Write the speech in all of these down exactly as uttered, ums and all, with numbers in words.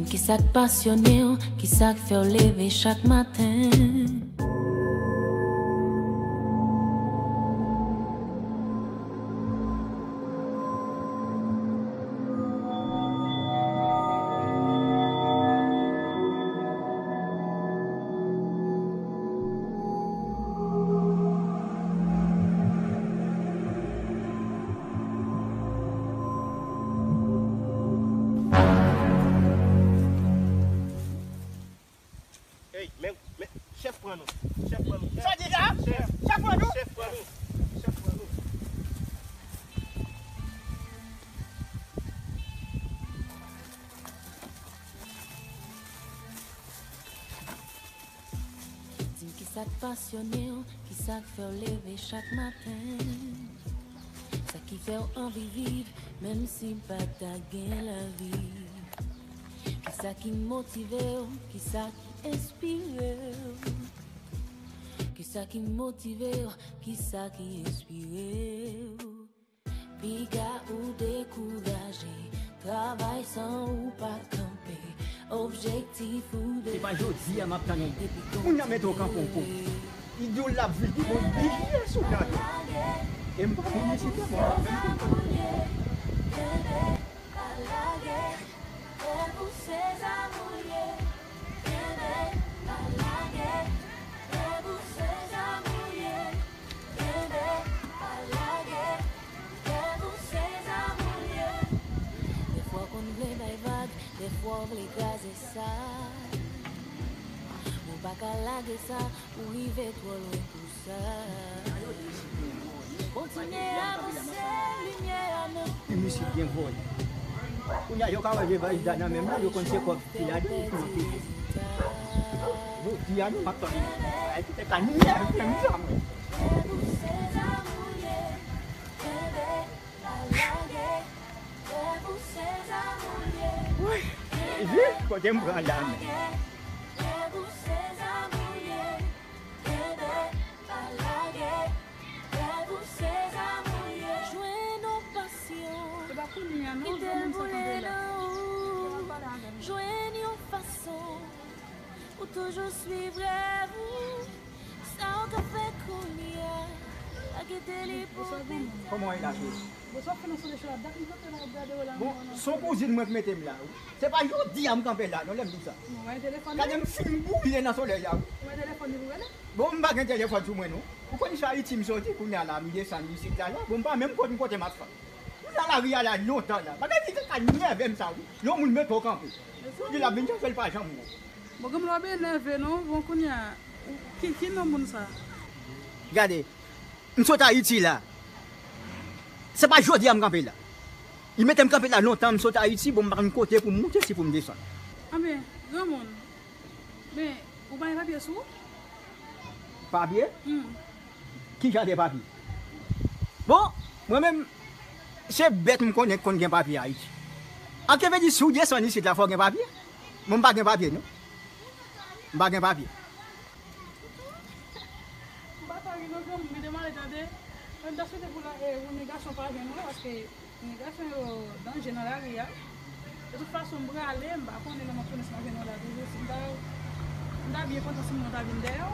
Kisa k pasyone w? Kisa k fè w leve chak maten? Ey, men, men, chèf pran nou. Chèf pran nou. Sa di la? Chèf. Chèf pran nou. Chèf pran nou. Chèf pran nou. Di m kisa k pasyone w, kisa k fè w leve chak maten. Sa ki fè w anvi viv, menm si pa ta gen lavi. Kisa ki motive w, kisa ki enspire w. Kisa ki motive w, kisa ki enspire w. Piga ou dekouraje, travay san ou pa kanpe. Objektif ou... Se pa jodi a m ap tann yon moun nan mete w kanpe yon kote. Li di w l ap vin pi bon, li bliye sou tande. E m pa moun isit la, bon, m pa menm konn kote. Dèfwa w konn vle bay vag, dèfwa w vle kraze sa. Ou pa ka lage sa, ou rive twò lwen pou sa. Kontinye avanse, limyè a nan... Misye byen voye. Kounye a, yo ka wè vye valij la nan men m la, yo konn se kòb ki ladan l pou yo peye. Jodi a, nou p ap tande. Ay, ki te ka nève m sa, mwen. Woy, Jezi, kote m pran la, men. Jwenn yon pasyon ki te boule nan ou. Jwenn yon fason pou toujou swiv rèv ou. Sa w ka fè kounye a, pa kite li pou pi ta. Kòman w ye la, cheri? Bon, sa w fè nan solèy la, dat m kanpe la, ap gade w la. Bon, se yon kouzin mwen k mete m la, wi. Se pa jodi a m kanpe la, non, lè m di w sa. Gade m fin boule nan solèy la, wi. Bon, m pa gen telefòn sou mwen, non. Ou konn sa Ayiti m soti, kounye a la, m desann isit la, la. Bon, m pa menm konn kote m ap fè. Ou nan lari a la lontan la. Bagay ki te ka nève m sa, wi. Yon moun mete w kanpe. Ou di l ap vin chèche l pa janm wè w. Bon, granmoun w ap enève non. Bon, kounye a, ou, ki, ki non moun sa? Gade, m sot Ayiti la. Se pa jodi a m kanpe la. Li mete m kanpe la lontan, m sot Ayiti, bon, m pa konn kote pou m moute, si pou m desann. Anben, granmoun, men, ou pa gen papye sou ou? Papye? Hmm. Ki jan de papye? Bon, mwen menm, se bèt m konnen k konn gen papye Ayiti. An ke vle di, si w desann isit la, fò w gen papye? Mwen, m pa gen papye, non. M pa gen papye. M pa ta ri non, granmoun, mete m ale, tande. Mwen, m ta swete pou la, eh, pou nèg gason pa jwenn mwen, paske nèg gason yo danje nan lari a. De tout fason, m prale, m pa konnen lè m ap tounen si m ap jwenn yon la toujou. Si m ta, m ta byen kontan si moun nan ta vin dèyè w.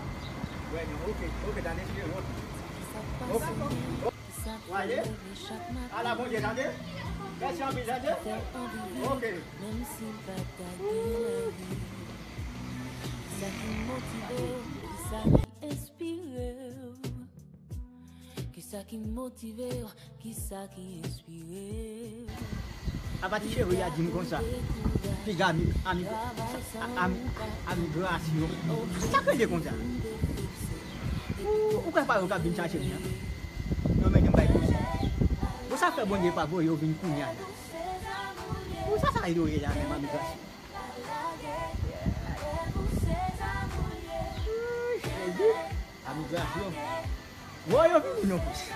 Wè, non, oke, oke, tande, se yon. Oke. W ale. Ala Bondye, tande. Mèsi anpil, tande. Oke. Kisa ki motive w? Kisa ki enspire w? Kisa ki motive w? Kisa ki enspire w? Apa ti cheri a di m konsa, piga ami, ami, ami, amigrasyon. Sa k rele konsa? Ou, ou kwè pa yo k ap vin chache m nan? Yo mennen m bay polis. Bon, sa fè Bondye pa voye yo vin kounye a la. Bon, sa sa yo ye la menm, amigrasyon? Ui, Jezi, amigrasyon. Woy, yo vini non plis.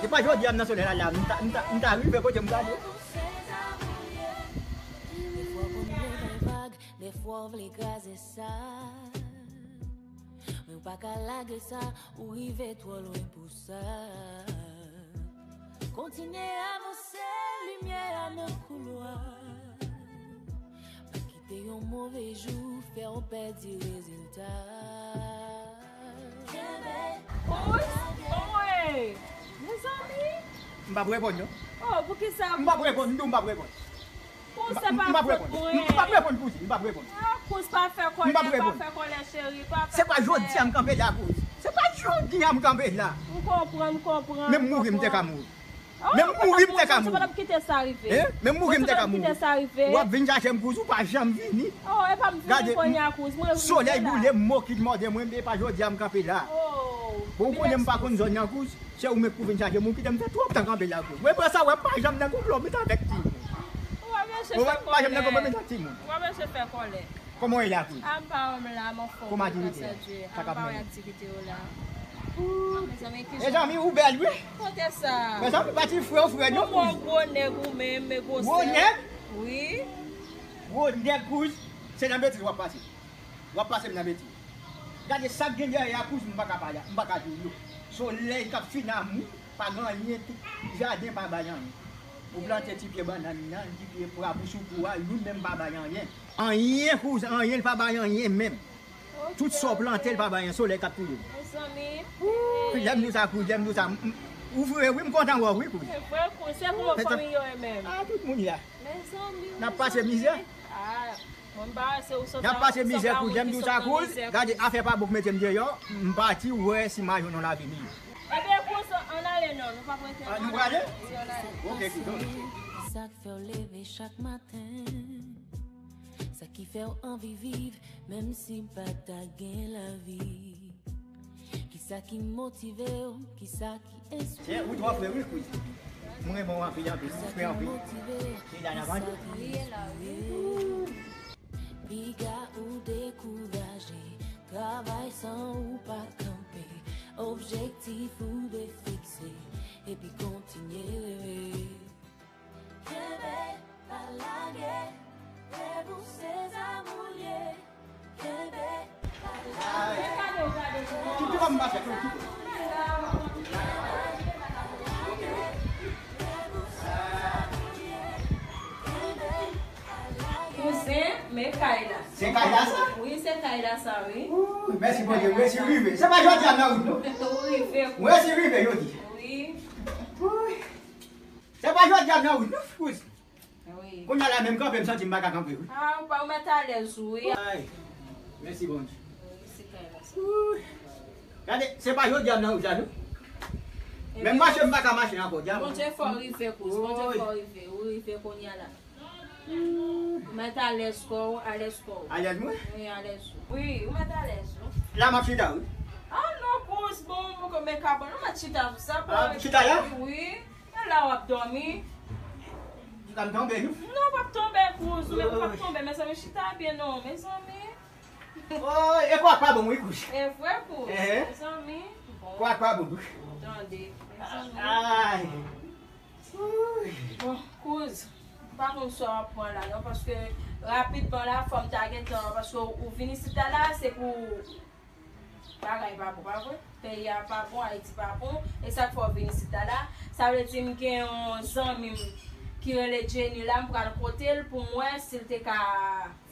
Se pa jodi a m nan solèy la, la, m ta, m ta, m ta rive kote m prale. Dèfwa w konn vle bay vag, dèfwa w vle kraze sa. Men w pa ka lage sa, ou rive twò lwen pou sa. Kontinye avanse, limyè a nan koulwa. Te yon move jou fè w pèdi rezilta. Kouch, oye, mezanmi. M p ap reponn non. Oh, poukisa? M p ap reponn, m di w m p ap reponn. Kouch, se pa fòt mwen. M p ap reponn Kouz, m p ap reponn. Ah, Kouch, pa fè kòlè, pa fè kòlè, cheri. Pa fè Se pa jodi a m kanpe la Kouz. Se pa jodi a m kanpe la. M konprann, m konprann. Menm mouri m te ka mouri. Menm mouri m te ka mouri. Ou pa t ap kite sa rive. Menm mouri m te ka mouri. Kite sa rive. W ap vin chache m Kouz, ou pa janm vini. Oh, e pa m vini kounye a Kouz. Mwen Solèy boule m, mokit mòde mwen, men e pa jodi a m kanpe la. Bon, ou konnen m pa konn zòn nan Kouz. Se ou menm pou vin chache m, ou kite m fè twòp tan kanpe la Kouz. Mwen pran sa wè m pa janm nan konplo, met avèk timoun. Ou pa bezwen fè kòlè. M pa janm nan konplo, met ak timoun. Ou pa bezwen fè kòlè. Kòman w ye la Kouz? A m pa wè m la, m anfòm. Kòman aktivite a? Sa k ap mennen? Aktivite yo la. Mezanmi, ou bèl wi. Kote sa? Mezanmi, pa ti frè w frè non. Ou gwo nèg ou menm, men gwo Gwo nèg? Wi. Gwo nèg Kouz. Se nan betiz w ap pase. W ap pase m nan betiz. Gade sa k gen dèyè a Kouz, m pa ka pale, m pa ka di w yo. Solèy k ap fin amou, pa gen anyen, tout jaden pa bay anyen. Ou plante ti pye bannann nan, ti pye pwa pou sou kou a, youn menm pa bay anyen. Anyen Kouz, anyen, l pa bay anyen menm. Tout sa w plante, l pa bay anyen, solèy k ap touye l. Mezanmi. Lè m di w sa Kouz, lè m di w sa, m- m- ou vre wi, m kontan wè w wi Kouz. Se vre Kouz, se pou fanmi yo e menm. A tout moun la. Mezanmi. N ap pase mizè. Ah, mwen m pa wè se ou sot N ap pase mizè Kouz, lè m di w sa Kouz. Gade afè pa bon k mete m deyò, m pati wè si m a jwenn yon lavi miyò. Ebyen Kouz, ann ale non, nou p ap rete. Ah, nou prale? Wi, ann ale. Ok Kouz, ok. Sa k fè w leve chak maten? Sa ki fè w anvi viv menm si pa ta gen lavi? Kisa ki motive w? Kisa ki enspire w? Ou twò fre wi Kouz. Mwen renmen w anpil anpil, ou fre anpil. Se Dana Vandi. Piga ou dekouraje, travay san ou pa kanpe. Objektif ou dwe fikse, epi kontinye reve. Kenbe, pa lage, rèv ou se zam ou l ye. Kenbe, pa lage. Kite pa m mache tou, kite. Kouzen, men kay la. Se kay la sa? Wi, se kay la sa, wi. Mèsi Bondye, m resi rive. Se pa jodi a m nan wout non. Ou rive. M resi rive jodi. Wi. Se pa jodi a m nan wout non Kouz. Wi. Kounye a la menm kanpe m santi m pa ka kanpe wi. Ah, ou pa ou mèt alèz ou wi. Ay. Mèsi Bondye. Wi, se kay la sa. Gade, se pa jodi a m nan wout la non. Menm mache m pa ka mache ankò dja. Bondye fè w rive Kouz, Bondye fè w rive. Ou rive kounye a la. Ou mèt alèz kò w, alèz kò w. Alèz mwen? Wi, alèz ou. Wi, ou mèt alèz ou. La m ap chita wi. Ah non Kouz, bon, bon, men kabann ou mèt chita sou sa. Ah, chita la? Wi. E la w ap dòmi. Chita m tonbe wi. Non, w p ap tonbe Kouz, ou menm ou p ap tonbe, mezanmi chita byen non, mezanmi. Oh, e kwa pa bon wi Kouz. E vre Kouz, mezanmi. Bon. Kwa pa bon. Tande, mezanmi. Ay. Bon, Kouz, m pa konn sa w ap pran la non, paske rapidman la, fò m ta gentan, paske ou vin isit la, la, se pou bagay pa bon, pa vre? Peyi a pa bon, Ayiti pa bon, e sa k fè w vin isit la, la. Sa vle di m gen yon zanmi m ki rele Jenny la, m pral kote l pou m wè si l te ka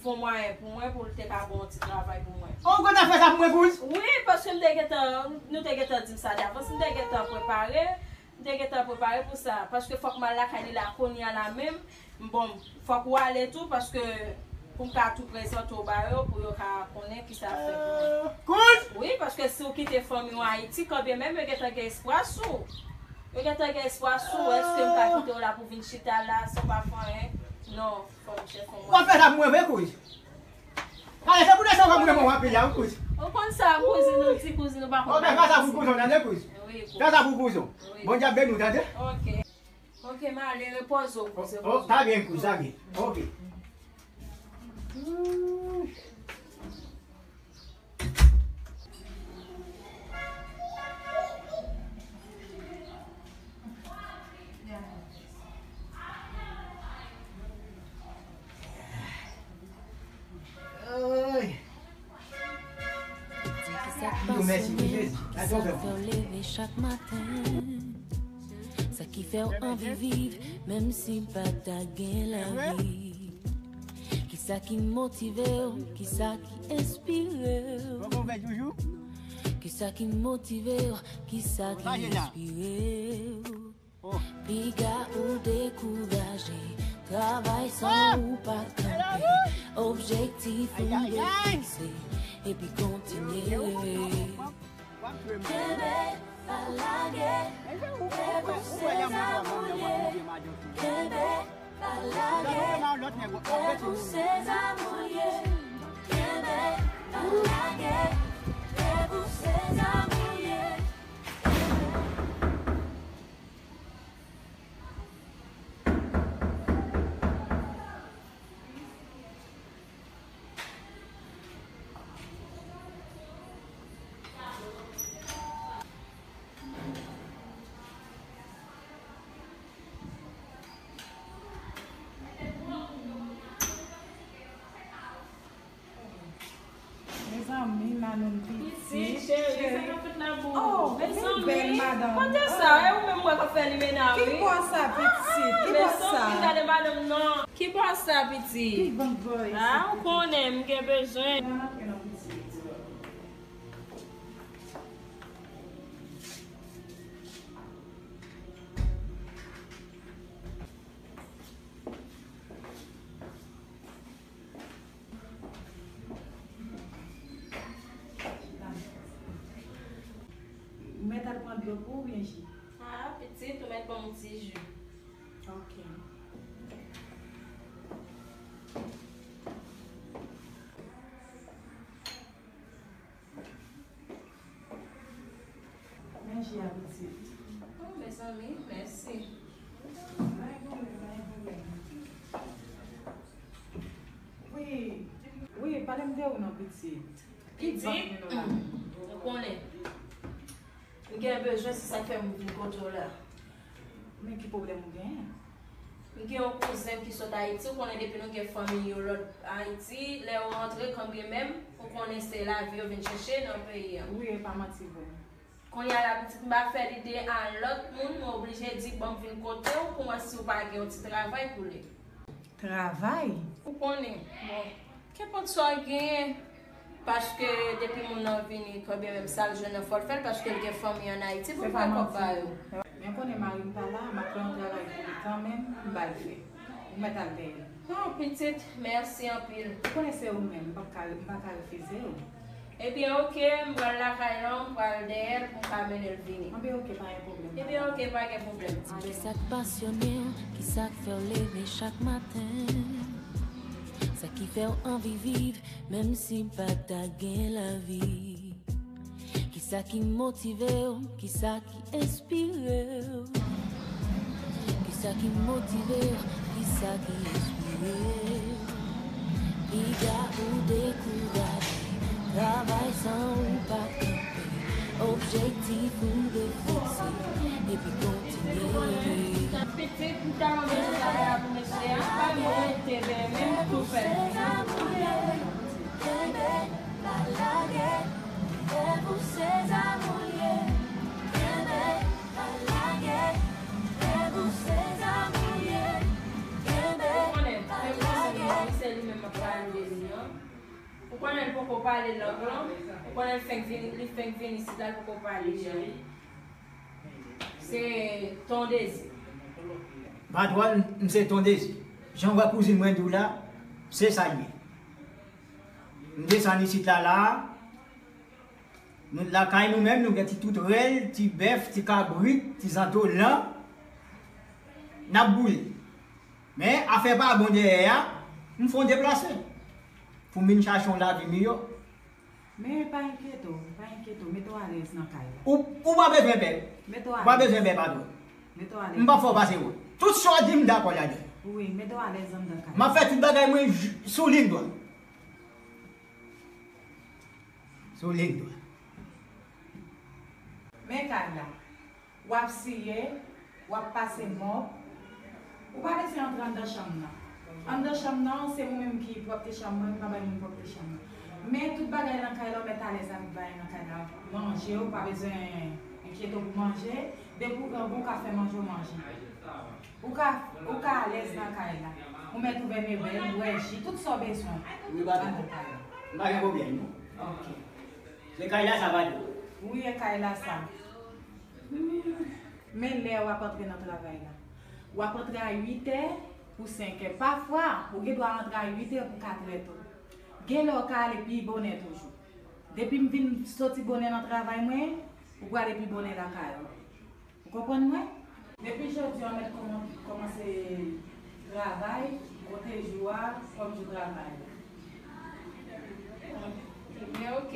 fè yon mwayen pou mwen, pou l te ka gen yon ti travay pou mwen. Oh, ou konn afè sa pou mwen Kouz? Wi, paske m te gentan, nou te gentan di m sa davans, m te gentan prepare. M te gentan prepare pou sa, paske fòk m al lakay li la kounye a la menm. Bon, fòk ou ale tou, paske pou m ka tou prezante w ba yo, pou yo ka konnen kisa fè pou mwen. Kouz! Wi, paske si w kite fanmi w Ayiti, kanmenm yo gentan gen espwa sou w. Yo gentan gen espwa sou w, èske m ka kite w la pou vin chita la san w pa fè anyen? Non, fò m chèche yon mwayen. W ap fè sa pou mwen vre Kouz? Kale se pou de sa w ap mwen mwen w ap peye a wi Kouz. Ou konn sa kouzin ou di, kouzin ou pa konn. Ok, fè sa pou kouzon tande Kouz. Wi, Kouz. Fè sa pou kouzon. Wi. Bondye ap beni w tande. Ok. Ok, m ale, repoze w, Kouz. Oh, ta byen Kouz, ta byen. Ok. Ay. Di ki sa k pasyonnen, ki sa k fè w leve chak maten, sa ki fè w anvi viv, menm si pa ta gen lavi. Ki Sa ki motive w, ki sa ki enspire w? Kisa ki motive w, kisa ki enspire w? Piga ou dekouraje, travay san ou pa kanpe. Objektif ou depanse, epi kontinye. Kenbe, pa lage, leve w se zam ou ye. Kenbe, pa lage, leve w se zam ou ye. Kenbe, pa lage, leve w se zam ou ye. Mezanmi, Manon pitit, cheri, sa k ap fèt la boo? Oh, mezanmi, bèl madanm. Kote sa? E ou menm mwen k ap fè limena, wi. Ki bò sa, pitit? Ki bò sa? Mezanmi, gade madanm nan. Ki bò sa, pitit? Ki bon boy sa, pitit? Ah, ou konnen, m gen bezwen. Ou mèt al pran dlo pou ou byen ji? Ah, pitit, ou mèt ban m ti ji. Ok. Men ji a pitit. Oh, mezanmi, mèsi. Pa gen pwoblèm, pa gen pwoblèm. Wi, wi, pale m de ou non, pitit. Pitit, ou konnen. M gen bezwen, se sa k fè m vin kote w la. Men ki pwoblèm ou genyen? M gen yon kouzen m ki sot Ayiti, ou konnen depi nou gen fanmi yo lòt Ayiti, lè yo rantre kanmenm, ou konnen se lavi yo vin chèche nan peyi a. Wi, e pa manti vre. Kounye a la pitit m pa fè lide a lòt moun, mwen oblije di ban m vin kote w pou m wè si w pa gen yon ti travay pou li. Travay? Ou konnen, bon, kenpòt sa w genyen, paske depi moun nan vini, kanmenm sa l jwenn nan fò l fè l, paske l gen fanmi ann Ayiti pou l fè kòb ba yo. Men konnen mari m pa la, m ap fè yon travay pou li kanmenm, m ba l fè. Ou mèt al dèyè l. Non, pitit, mèsi anpil. Ou konnen se ou menm, m p ap ka, m pa ka refize w. Ebyen, oke, m pral lakay lan, m pral dèyè l pou m ka mennen l vini. Anben, oke, pa gen pwoblèm. Ebyen, oke, pa gen pwoblèm. Kisa k pasyone w? Kisa k fè w leve chak maten? Sa ki fè w anvi viv, menm si pa ta gen lavi? Kisa ki motive w? Kisa ki enspire w? Kisa ki motive w? Kisa ki enspire w? Piga ou dekouraje, travay san ou pa kanpe. Objektif ou depanse, epi kontinye. Pitit, m ta renmen travay la pou mesye a, pa mwen rete menm tou fè. Kenbe, pa lage, leve w se zam ou ye. Kenbe, pa lage, leve w se zam ou ye. Kenbe, pa lage. Ou konnen, menm konsa, se li menm m ap pale de li an. Ou konnen l poko pale lang lan. Ou konnen l fenk vini, li fenk vini isit la, l poko pale jan. Se Ton Dezi. Patwòn, m se Ton Dezi. Jan w wè kouzin mwen di w la, se sa l ye. M desann isit la, la a. Nou lakay nou menm, nou gen ti toutrèl, ti bèf, ti kabrit, ti zantolan. N ap boule. Men, afè pa bon dèyè a, m fè yon deplase. Pou m vin chache yon lavi miyò. Men pa enkyete w, pa enkyete w, mete w alèz nan kay la. Ou, ou pa bezwen pè. Mete w alèz. Ou pa bezwen pè, patwòn. Mete w alèz. M p ap fè w pase wont. Tout sa w di, m dakò ladan l. Wi, mete w alèz anndan kay la. M ap fè tout bagay mwen j-, sou liy dwat. Sou liy dwat. Men kay la. W ap siye, w ap pase mòp. Ou pa bezwen antre anndan chanm nan. Anndan chanm nan, se mwen menm ki pwòpte chanm mwen, m pa bay moun pwòpte chanm nan. Men tout bagay nan kay la, w mèt alèz avèk bagay nan kay la. Manje, ou pa bezwen enkyete w pou manje. Depi w grangou, w ka fè manje, w manje. Ou ka, ou ka alèz nan kay la. Ou mèt ouvè mebèl, bwè ji, tout sa w bezwen. Wi, patwon. Nan kay la. M pa gen pwoblèm, non. Ok. Se kay la sa, patwon? Wi, e kay la sa. Men lè w ap antre nan travay la. W ap antre a uit è pou senk è. Pafwa, ou gen dwa antre a uit è pou kat è tou. Gen lè w ka ale pi bonè toujou. Depi m vin soti bonè nan travay mwen, ou prale pi bonè lakay ou. Ou konprann mwen? Depi jodi a, w mèt kòman-, kòmanse travay, konte jou a kòm jou travay. Ebyen, ok.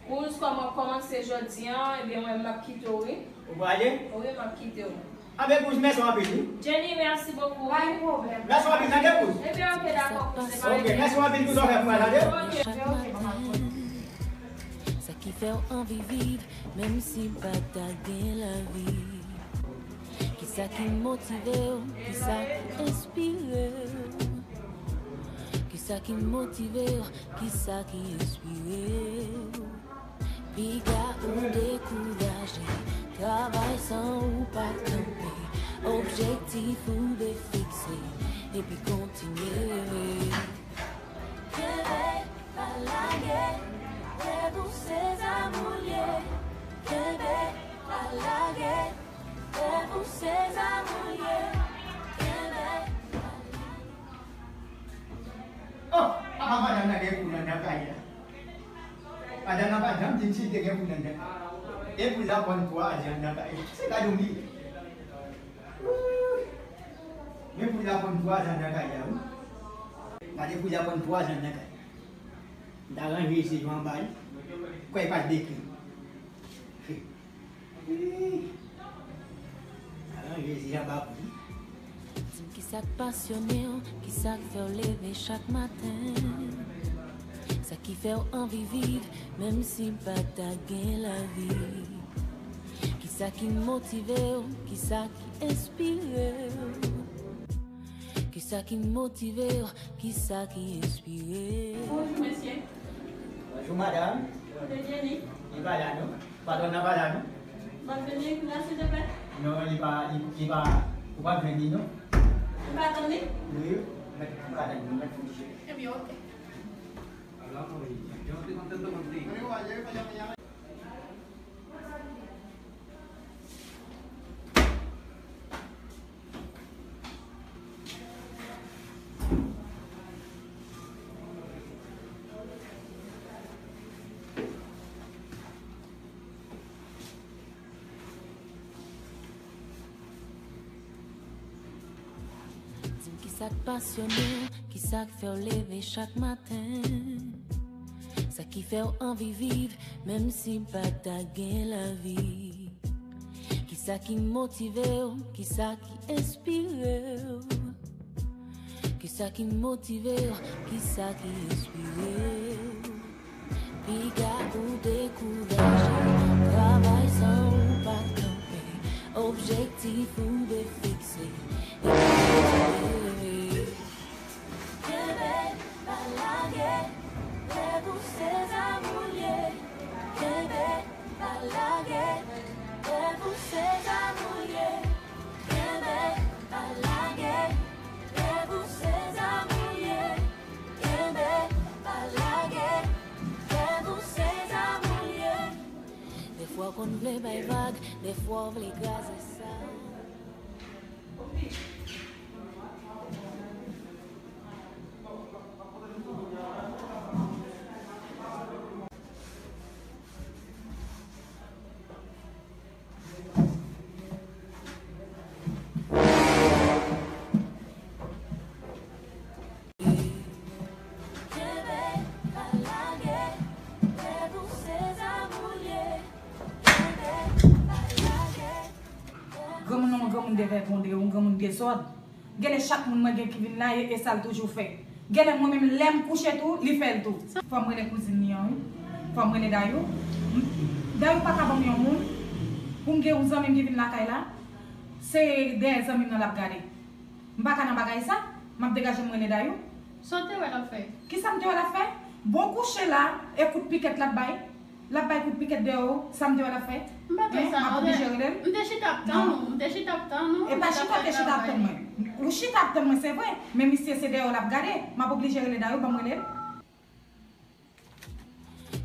Kouz, kòm w ap kòmanse jodi a, ebyen, mwen, m ap kite w, wi. Ou prale? Wi, m ap kite w. Anben, Kouz, mèsi anpil, wi. Jenny, merci beaucoup. Pa gen pwoblèm. Mèsi anpil, tande, Kouz. Ebyen, ok, dakò, Kouz, se pa... Ok, mèsi anpil pou sa w fè pou mwen, tande. Ok. Ebyen, ok, mwen ap konn. Sa ki fè w anvi viv, menm si pa ta gen lavi. Kisa ki motive w? Kisa ki enspire w? Kisa ki motive w? Kisa ki enspire w? Piga ou dekouraje, travay san ou pa kanpe. Objektif ou defikse, epi kontinye. Kenbe, pa lage, rèv ou se zam ou l ye. Kenbe, pa lage, rèv ou se zam ou l ye. Kenbe, pa lage. Oh, apa madanm nan gen poul anndan kay la? Madanm nan pa janm di m si l te gen poul anndan kay. E poul la ponn twa je anndan kay la. Se gade yon li ye. Wouy. Men poul la ponn twa je anndan kay la, wi. Gade poul la ponn twa je anndan kay la. M ta ranje je yo anba l. Kwè pa t beke. Di m kisa k pasyone w, kisa k fè w leve chak maten. Sa ki fè w anvi viv, menm si pa ta gen lavi. Kisa ki motive w, kisa ki enspire w. Kisa ki motive w? Kisa ki enspire w? Bonjou, mesye. Bonjou, madanm. Kote Jenny? Li pa la, non. Patwòn nan pa la, non. Bat Jenny, la, silteplè? Non, li pa, li, li pa, ou pa jwenn li, non. Ou pa tann li? Wi, mèt, ou pa tann li, mèt fouti. Ebyen, ok. Di m kisa k pasyone w, kisa k fè w leve chak maten. Sa ki fè w anvi viv, menm si pa ta gen lavi. Kisa ki motive w, kisa ki enspire w. Kisa ki motive w, kisa ki enspire w. Piga ou dekouraje, travay san ou pa kanpe. Objektif ou defikse, epi kontinye. Kenbe, pa lage, rèv ou se zam ou l ye. Kenbe, pa lage, rèv ou se zam ou l ye. Kenbe, pa lage, rèv ou se zam ou l ye. Kenbe, pa lage, rèv ou se zam ou l ye. Dèfwa w konn vle bay vag, dèfwa w vle kraze sa. Granmoun nan, yon granmoun devègonde, yon granmoun dezòd. Genlè chak moun mwen gen ki vin la, e, e sa l toujou fè. Genlè mwen menm, lè m kouche tou, li fè l tou. Fò m rele kouzin li an, wi. Fò m rele Dayou. M, Dayou pa ka ban m yon moun. Pou m gen yon zanmi m ki vin lakay la, se dèyè zanmi m nan l ap gade. M pa ka nan bagay sa. M ap degaje m, m rele Dayou. Sa w te wè l ap fè? Kisa m te wè l ap fè? Bon kouche la, e kout pikèt l ap bay. L ap bay kout pikèt dèyè w, sa m te wè l ap fè? M pa fè sa, m ap oblije rele l? M te chita ap tann ou, m te chita ap tann ou. E pa chita w te chita ap tann mwen. Ou chita ap tann mwen, se vre, men misye se dèyè w l ap gade. M ap oblije rele Dayou, ban m rele l.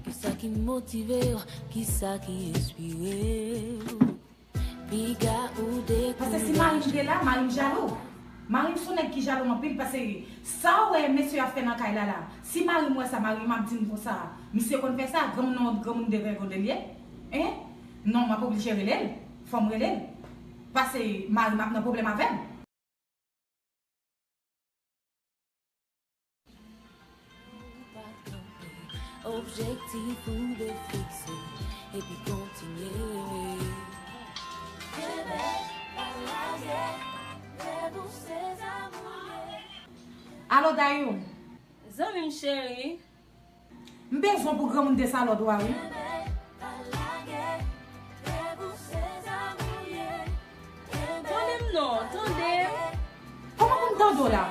Kisa ki motive w? Kisa ki enspire w? Piga ou dekouraje. Paske si mari m te la, mari m jalou. Mari m se yon nèg ki jalou anpil, paske sa w wè mesye ap fè nan kay la la. Si mari m wè sa, mari m ap di m konsa, misye konn fè sa, granmoun nan, granmoun degrenngole l ye. Hein? Non, m ap oblije rele l. Fò m rele l. Paske mari m ap nan pwoblèm avè m. Objektif ou dwe fikse epi kontinye. Kenbe, pa lage, lè pou se zanmi w ye. Alo Dayou. Zanmi m cheri. M bezwen pou granmoun de sa lòd ou a wi. Tande m non, tande. Kòman pou m tande w la?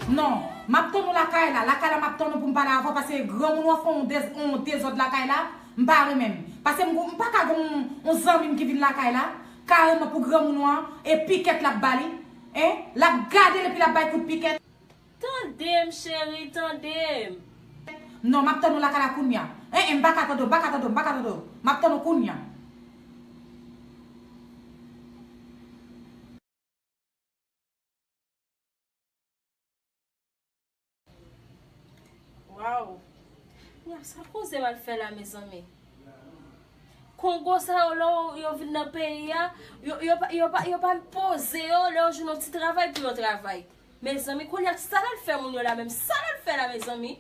Non, m ap tann ou lakay la, lakay la m ap tann ou pou m pale avè w paske granmoun ou an fè yon dez, yon dezòd lakay la, m pa renmen m. Paske m, m pa ka gen yon, yon zanmi m ki vin lakay la, kareman pou granmoun ou an, e pikèt l ap ba li, en, l ap gade l epi l ap bay kout pikèt. Tande m cheri, tande m. Non, m ap tann ou lakay la kounya. En, en, m pa ka tande w, m pa ka tande w, m pa ka tande w. M ap tann ou kounya. Waw. Kounya sa koze m al fè la mezanmi. Kongo sa yo lè yo vin nan peyi a, yo, yo, pa, yo, pa, yo pa poze yo, lè yo jwenn yon ti travay pou yo travay. Mezanmi, kounye a sa l al fè moun yo la menm? Sa l al fè la mezanmi?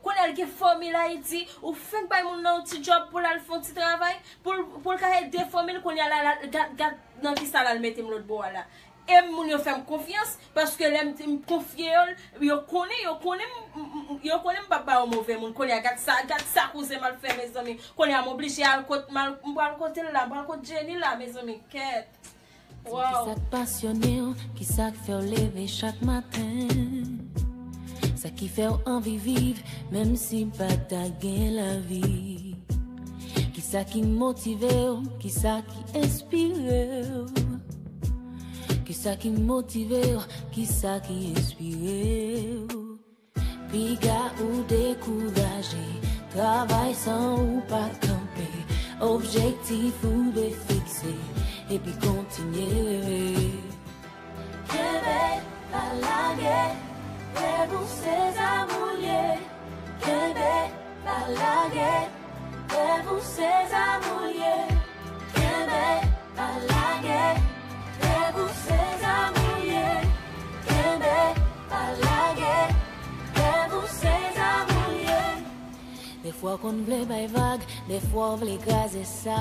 Kounye a l gen fanmi l Ayiti, ou fenk bay moun nan yon ti djòb pou l al fè yon ti travay, pou l, pou l ka ede fanmi l, kounye a la, la, gad, gad nan kisa l al mete m lòt bò a la. E moun yo fè m konfyans, paske lè m, m konfye yo l, yo konnen, yo konnen m, m, m, yo konnen m p ap ba yo move moun. Kounye a gad sa, gad sa kouzen m al fè mezanmi. Kounye a m oblije al kot, m al, m pral kote l la, m pral kot Jenny la mezanmi, kèt. Wow. Kisa k pasyone w? Kisa k fè w leve chak maten? Sa ki fè w anvi viv menm si pa ta gen lavi? Kisa ki motive w? Kisa ki enspire w? Kisa ki motive w? Kisa ki enspire w? Piga ou dekouraje, travay san ou pa kanpe. Objektif ou dwe fikse, epi kontinye reve. Kenbe, pa lage, lè pou se zanmi w ye. Kenbe, pa lage, lè pou se zanmi w ye. Kenbe, pa lage, lè pou se zanmi w ye. Kenbe, pa lage, lè pou se zanmi w ye. Defwa w konn vle bay vag, defwa w vle kraze sa.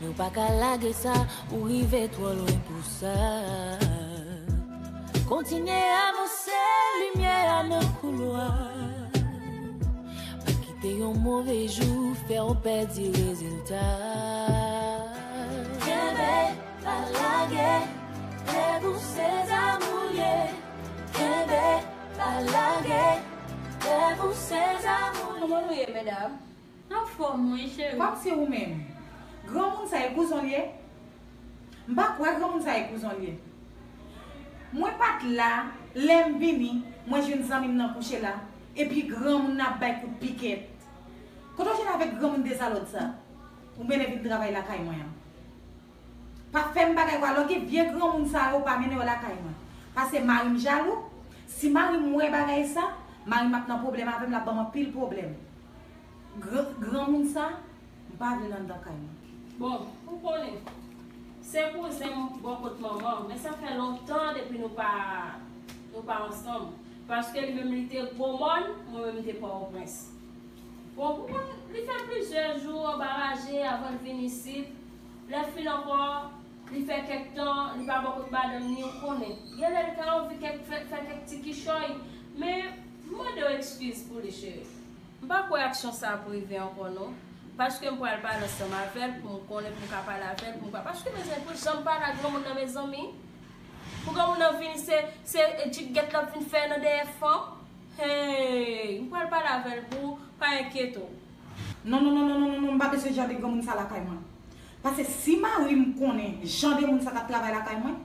Men w pa ka lage sa, ou rive twò lwen pou sa. Kontinye avanse, limyè a nan koulwa. Pa kite yon move jou fè w pèdi rezilta. Kenbe, pa lage, lè pou se zanmi w ye. Kenbe, pa lage, lè pou se zanmi w ye. Kòman nou ye, medam? Anfòm wi cheri. Kòmsi ou menm. Granmoun sa e kouzon l ye? M pa kwè granmoun sa e kouzon l ye. Mwen pa t la, lè m vini, mwen jwenn zanmi m nan kouche la, epi granmoun nan ap bay kout pikèt. Kote w jwenn avèk granmoun dezalòd sa? Ou mennen vin travay lakay mwen an. Pa fè m bagay kwa lòke vye granmoun sa yo pa mennen yo lakay mwen. Paske mari m jalou. Si mari m wè bagay sa, mari m ap nan pwoblèm avè m, l ap ban m anpil pwoblèm. Gran, granmoun sa, m pa vle l anndan kay mwen. Bon, ou konnen, se kouzen m bò kot manman m, men sa fè lontan depi nou pa, nou pa ansanm. Paske li menm li te Gwo Mòn, mwen menm m te Pòtoprens. Bon, pou moun, li fè plizyè jou anba raje avan l vin isit. Lè fin ankò, li fè kèk tan, li pa bò kot madanm ni, ou konnen. Genlè li ka anvi kèk, fè, fè kèk ti kichòy. Men, m mande w ekskiz pou li, cheri. M pa kwè aksyon sa ap rive ankò, non. Paske m pral pale ansanm avè l pou m konnen, pou m ka pale avè l, pou m ka, paske bezwen pou janm pale ak granmoun nan, mezanmi. Pou granmoun nan vini, se, se djigèt l ap vin fè nan dèyè fanm. Hey, m pral pale avè l pou ou, pa enkyete w. Non, non, non, non, non, non, non, m pa bezwen jan de granmoun sa lakay mwen. Paske si mari m konnen jan de moun sa k ap travay lakay mwen,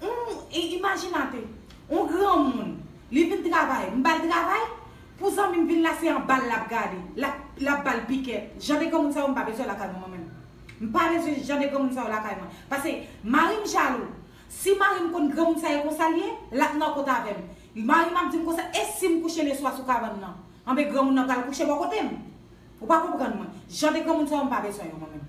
on, i- imajinate, on granmoun, li vin travay, m ba l travay, pou zanmi m vin la, se anba l l ap gade, l ap, l ap ba l pikèt. Jan de granmoun sa yo, m pa bezwen lakay mwen, mwen menm. M pa bezwen jan de granmoun sa yo lakay mwen. Paske mari m jalou. Si mari m konn granmoun sa yo konsa l ye, l ap nan kont avè m. Mari m ap di m konsa, e si m kouche leswa sou kabann nan? Anben, granmoun nan pral kouche bò kote m. Ou pa konprann mwen. Jan de granmoun sa yo, m pa bezwen yo, mwen menm.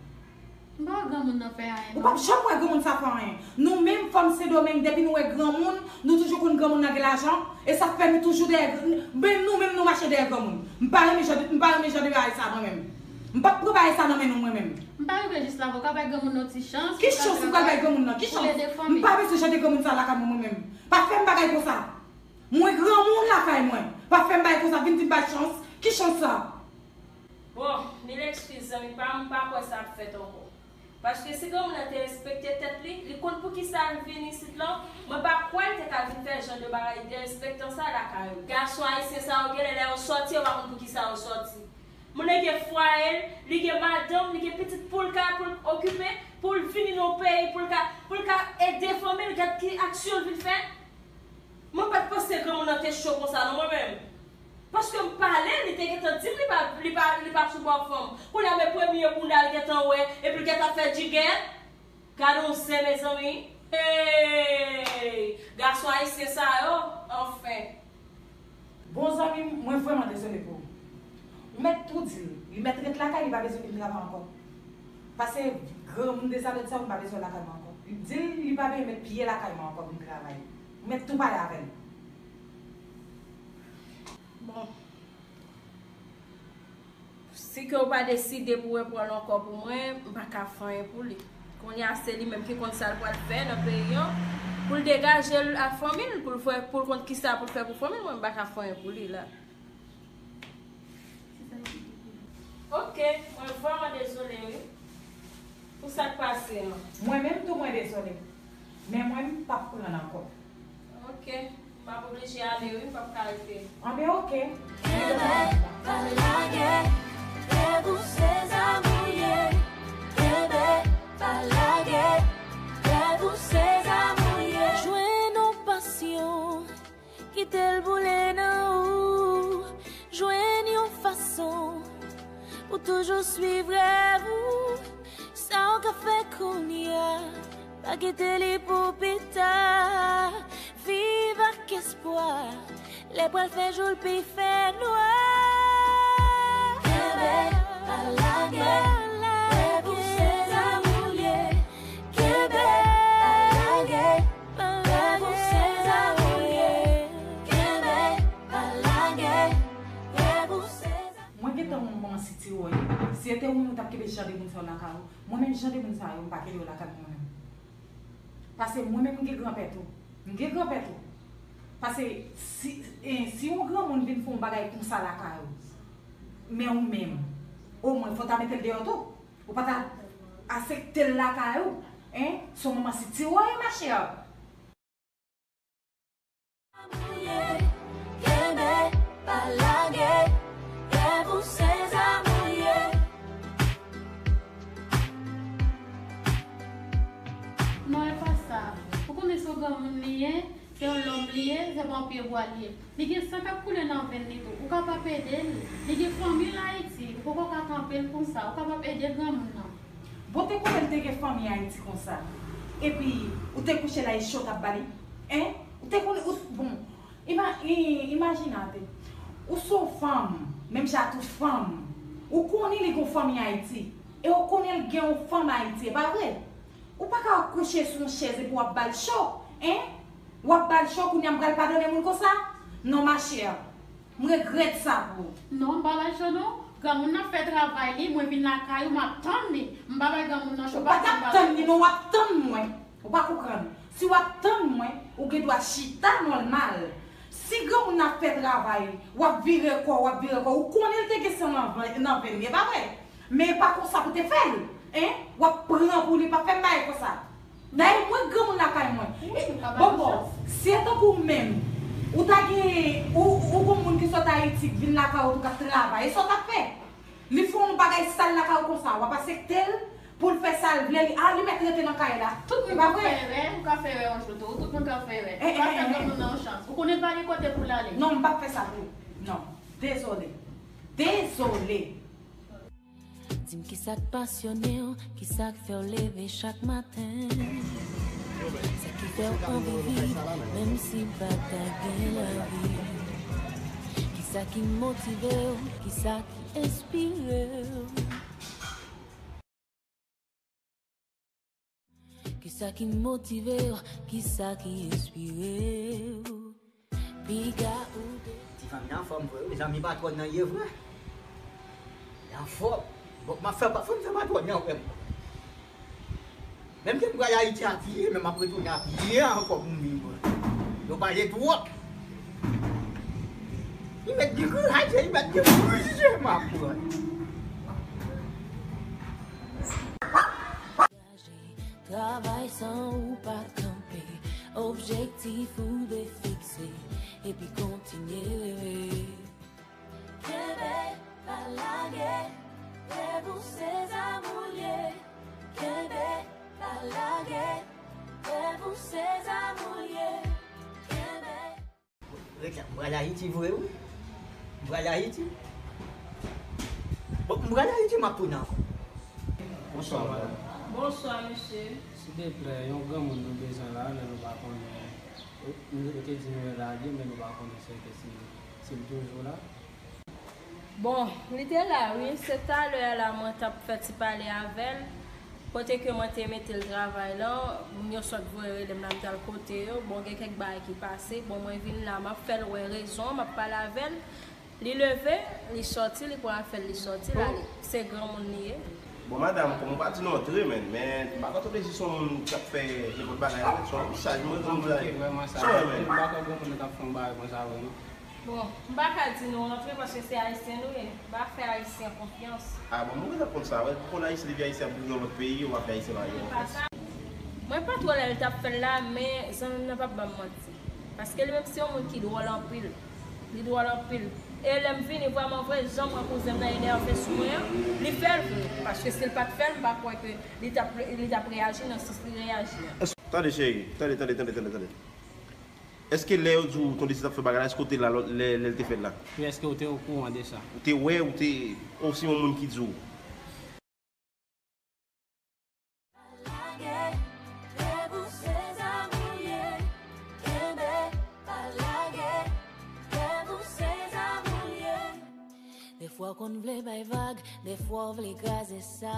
M pa wè granmoun nan fè anyen, non. Ou p ap janm wè granmoun sa fè anyen. Nou menm, fanm Sendomeng, depi nou wè granmoun, nou toujou konn granmoun nan gen lajan. E sa fè nou toujou dèyè, men nou menm, nou mache dèyè granmoun. M pa renmen jan de, m pa renmen jan de bagay sa, mwen menm. M p ap pran bagay sa nan men nou, mwen menm. M pa rive jis la, ou ka bay granmoun nan ti chans. Ki chans m pral bay granmoun nan? Ki chans? M pa bezwen jan de granmoun sa lakay mwen, mwen menm. Pa fè m bagay konsa. Mwen granmoun lakay mwen. Pa fè m bagay konsa, vin di m bay chans. Ki chans sa? Bon, mil ekskiz, zanmi pa m, m pa kwè sa ap fèt ankò. Paske si granmoun nan te respekte tèt li, li konn poukisa l vin isit lan, mwen pa kwè l te ka vin fè jan de bagay derespektan sa lakay ou. Gason ayisyen sa yo genlè lè yo sòti, yo pa konn poukisa yo sòti. Moun nan gen fwaye l, li gen madanm, li gen pitit pou l ka, pou l okipe, pou l vini nan yon peyi, pou l ka, pou l ka ede fanmi l, gad ki aksyon l vin fè. Mwen pa t panse granmoun nan te cho konsa non, mwen menm. Paske m pale, li te gentan di m li pa, li pa, li pa sou bò fanm. Kounye a men premye bounda l gentan wè, epi l gentan fè djigèt. Gade yon zen, mezanmi. Hey! Gason ayisyen sa yo, anfen. Bon, zanmi m, mwen vrèman dezole pou ou. Ou mèt tou di l, li mèt ret lakay li, pa bezwen vin travay ankò. Pase granmoun dezalòd sa yo, m pa bezwen lakay mwen ankò. Di l li pa bezwen met pye lakay mwen ankò vin travay. Ou mèt tou pale avè l. Bon. Si ke w pa deside pou reprann l ankò pou mwen, m pa ka fè anyen pou li. Kounye a, se li menm ki konn sa l pral fè nan peyi an, pou l degaje l ak fanmi l, pou l fè, pou l konn kisa pou l fè pou fanmi l, mwen, m pa ka fè anyen pou li la. Ok, mwen vrèman dezole, wi, pou sa k pase an. Mwen menm tou, mwen dezole. Men mwen, m p ap pran l ankò. Ok, m ap oblije ale, wi, m p ap ka rete. Anben, ok. Kenbe, pa lage, lè pou sezam ou ye. Kenbe, pa lage, lè pou sezam ou ye. Jwenn yon pasyon. Kite l boule nan ou, jwenn yon fason pou toujou swiv rèv ou. Sa w ka fè kounye a, pa kite li pou pita. Viv ak espwa, lè pral fè jou l pi fè nwa. Kenbe, pa lage, lè pou sezam ou ye. Kenbe, pa lage. Mwen gentan yon manman sitiwòy. Si se te ou menm ou t ap kenbe jan de moun sa yo lakay ou, mwen menm jan de moun sa yo, m pa kenbe yo lakay mwen menm. Pase mwen menm m gen granpè tou. M gen granpè tou. Pase si, eh, si yon granmoun vin fè yon bagay konsa lakay ou, men ou menm, omwen fò w ta mete l deyò tou. Ou pa ta asepte l lakay ou, en? Se yon manman sitiwòy, ma chère. Kenbe, pa lage, lè pou sezam ou ye. Non, e pa sa. Ou konnen se yon granmoun li ye, se yon lòm li ye, se pa yon pyebwa li ye. Li gen san k ap koule nan venn li tou. Ou kapab ede l. Li gen fanmi l Ayiti. Ou poko ka kanpe l konsa. Ou kapab ede granmoun nan. Bon, te konnen l te gen fanmi Ayiti konsa. Epi, ou te kouche la, e cho t ap ba li? En? Ou te konnen, ou, bon, ima, i- imajine atè. Ou se yon fanm, menm jan ak tout fanm. Ou konnen li gen yon fanmi Ayiti. E ou konnen l gen yon fanm Ayiti, e pa vre? Ou pa ka kouche sou yon chèz epi w ap ba l cho, en? W ap ba l cho, kounye a m pral padone moun konsa? Non, ma chère. M regrèt sa pou ou. Non, m pa bay cho non. Granmoun nan ap fè travay li, mwen vin lakay ou, m ap tann li. M pa bay granmoun nan cho. Ou pa t ap tann li non, w ap tann mwen. Ou pa konprann. Si w ap tann mwen, ou gen dwa chita nòmal. Si granmoun nan ap fè travay, w ap vire kò, w ap vire kò, ou konnen l te gen san nan venn, nan venn li, e pa vre? Men e pa konsa pou te fè l, en? W ap pran pou li, pa fè m bagay konsa. Dayè, mwen granmoun lakay mwen. Wi, m pa ba l chans. Bon, bon, si e tankou w menm, ou ta gen, ou, ou gon moun ki sot Ayiti, k vin lakay ou tou, k ap travay, e sa w t ap fè? Li Bagay sal lakay ou konsa, w ap aksepte l pou l fè sa l vle, li, ah, li mèt rete nan kay la. Tout moun ka fè erè, ou ka fè erè yon jou tou, tout moun ka fè erè. Ou ka fè granmoun nan yon chans. Ou konnen l pa gen kote pou l ale. Non, m p ap fè sa pou ou. Non. Dezole. Dezole. Di m kisa k pasyone w, kisa k fè w leve chak maten. Sa ki fè w anvi viv, menm si pa ta gen lavi. Kisa ki motive w, kisa ki enspire w. Kisa ki motive w, kisa ki enspire w. Piga ou de. Ti fanm nan anfòm vre wi, zanmi patwòn nan ye vre. Li anfòm. Bon, m ap fè patwòn nan wè m. Menm ke m pral Ayiti apiye, men m ap retounen apiye ankò pou m vin pran. Yo pale twòp. Li mèt dekouraje, li mèt dekouraje, m ap pran. Travay san ou pa kanpe, objektif ou dwe fikse, epi kontinye reve. Kenbe, pa lage, lèv ou se zam ou l ye. Kenbe, pa lage, lèv ou se zam ou l ye. Kenbe. Ret la, m pral Ayiti vre wi. M pral Ayiti. Bon, m pral Ayiti, m ap tounen ankò. Bonswa, madanm. Bonswa, mesye. Silvouplè, yon granmoun nou bezwen la, men nou pa konnen. Nou, nou te di nou lage, men nou pa konnen si, si, si l toujou la. Bon, li te la, wi. Se talè a la mwen t ap fè ti pale avè l. Kote ke mwen te mete l travay lan, moun yo sot voye rele m la, m t al kote yo. Bon, gen kèk bagay ki pase. Bon, mwen vin la, m ap fè l wè rezon an, m ap pale avè l. Li leve, li sòti, li pran afè l, li sòti, l ale. Se granmoun li ye. Bon, madanm, kòm ou pa di nou antre, men, men, m pa kwè w te jis yon moun k ap fè nenpòt bagay, non, se yon moun saj, mwen di nou la. Sa, men, m pa kwè granmoun nan t ap fè yon bagay konsa vre, non. Bon, m pa ka di nou rantre paske se Ayisyen nou ye. M pa fè Ayisyen konfyans. Ah, bon, mwen gentan konn sa, wè. Pou konn Ayisyen depi Ayisyen ap viv nan lòt peyi, ou pa fè Ayisyen bagay konfyans. Mwen pa twò lè l t ap fè l la, men zanmi m nan p ap ban m manti. Paske li menm se yon moun ki dwòl anpil. Li dwòl anpil. E lè m vini, vrèman vre, jan m wè kouzen m nan enève sou mwen an, li fè l vre. Paske si l pa t fè l, m pa kwè ke li t ap, li t ap reyaji nan sans li reyaji an. Tande, cheri. Tande, tande, tande, tande, tande. Èske lè yo di w Tondesis t ap fè bagay la, èske w te la lè, lè, lè l te fè l la? Wi, èske w te okouran de sa? Ou te wè, ou te, ou se yon moun ki di w? Pa lage, lèv ou se zam ou l ye. Kenbe, pa lage, lèv ou se zam ou l ye. Dèfwa w konn vle bay vag, dèfwa w vle kraze sa.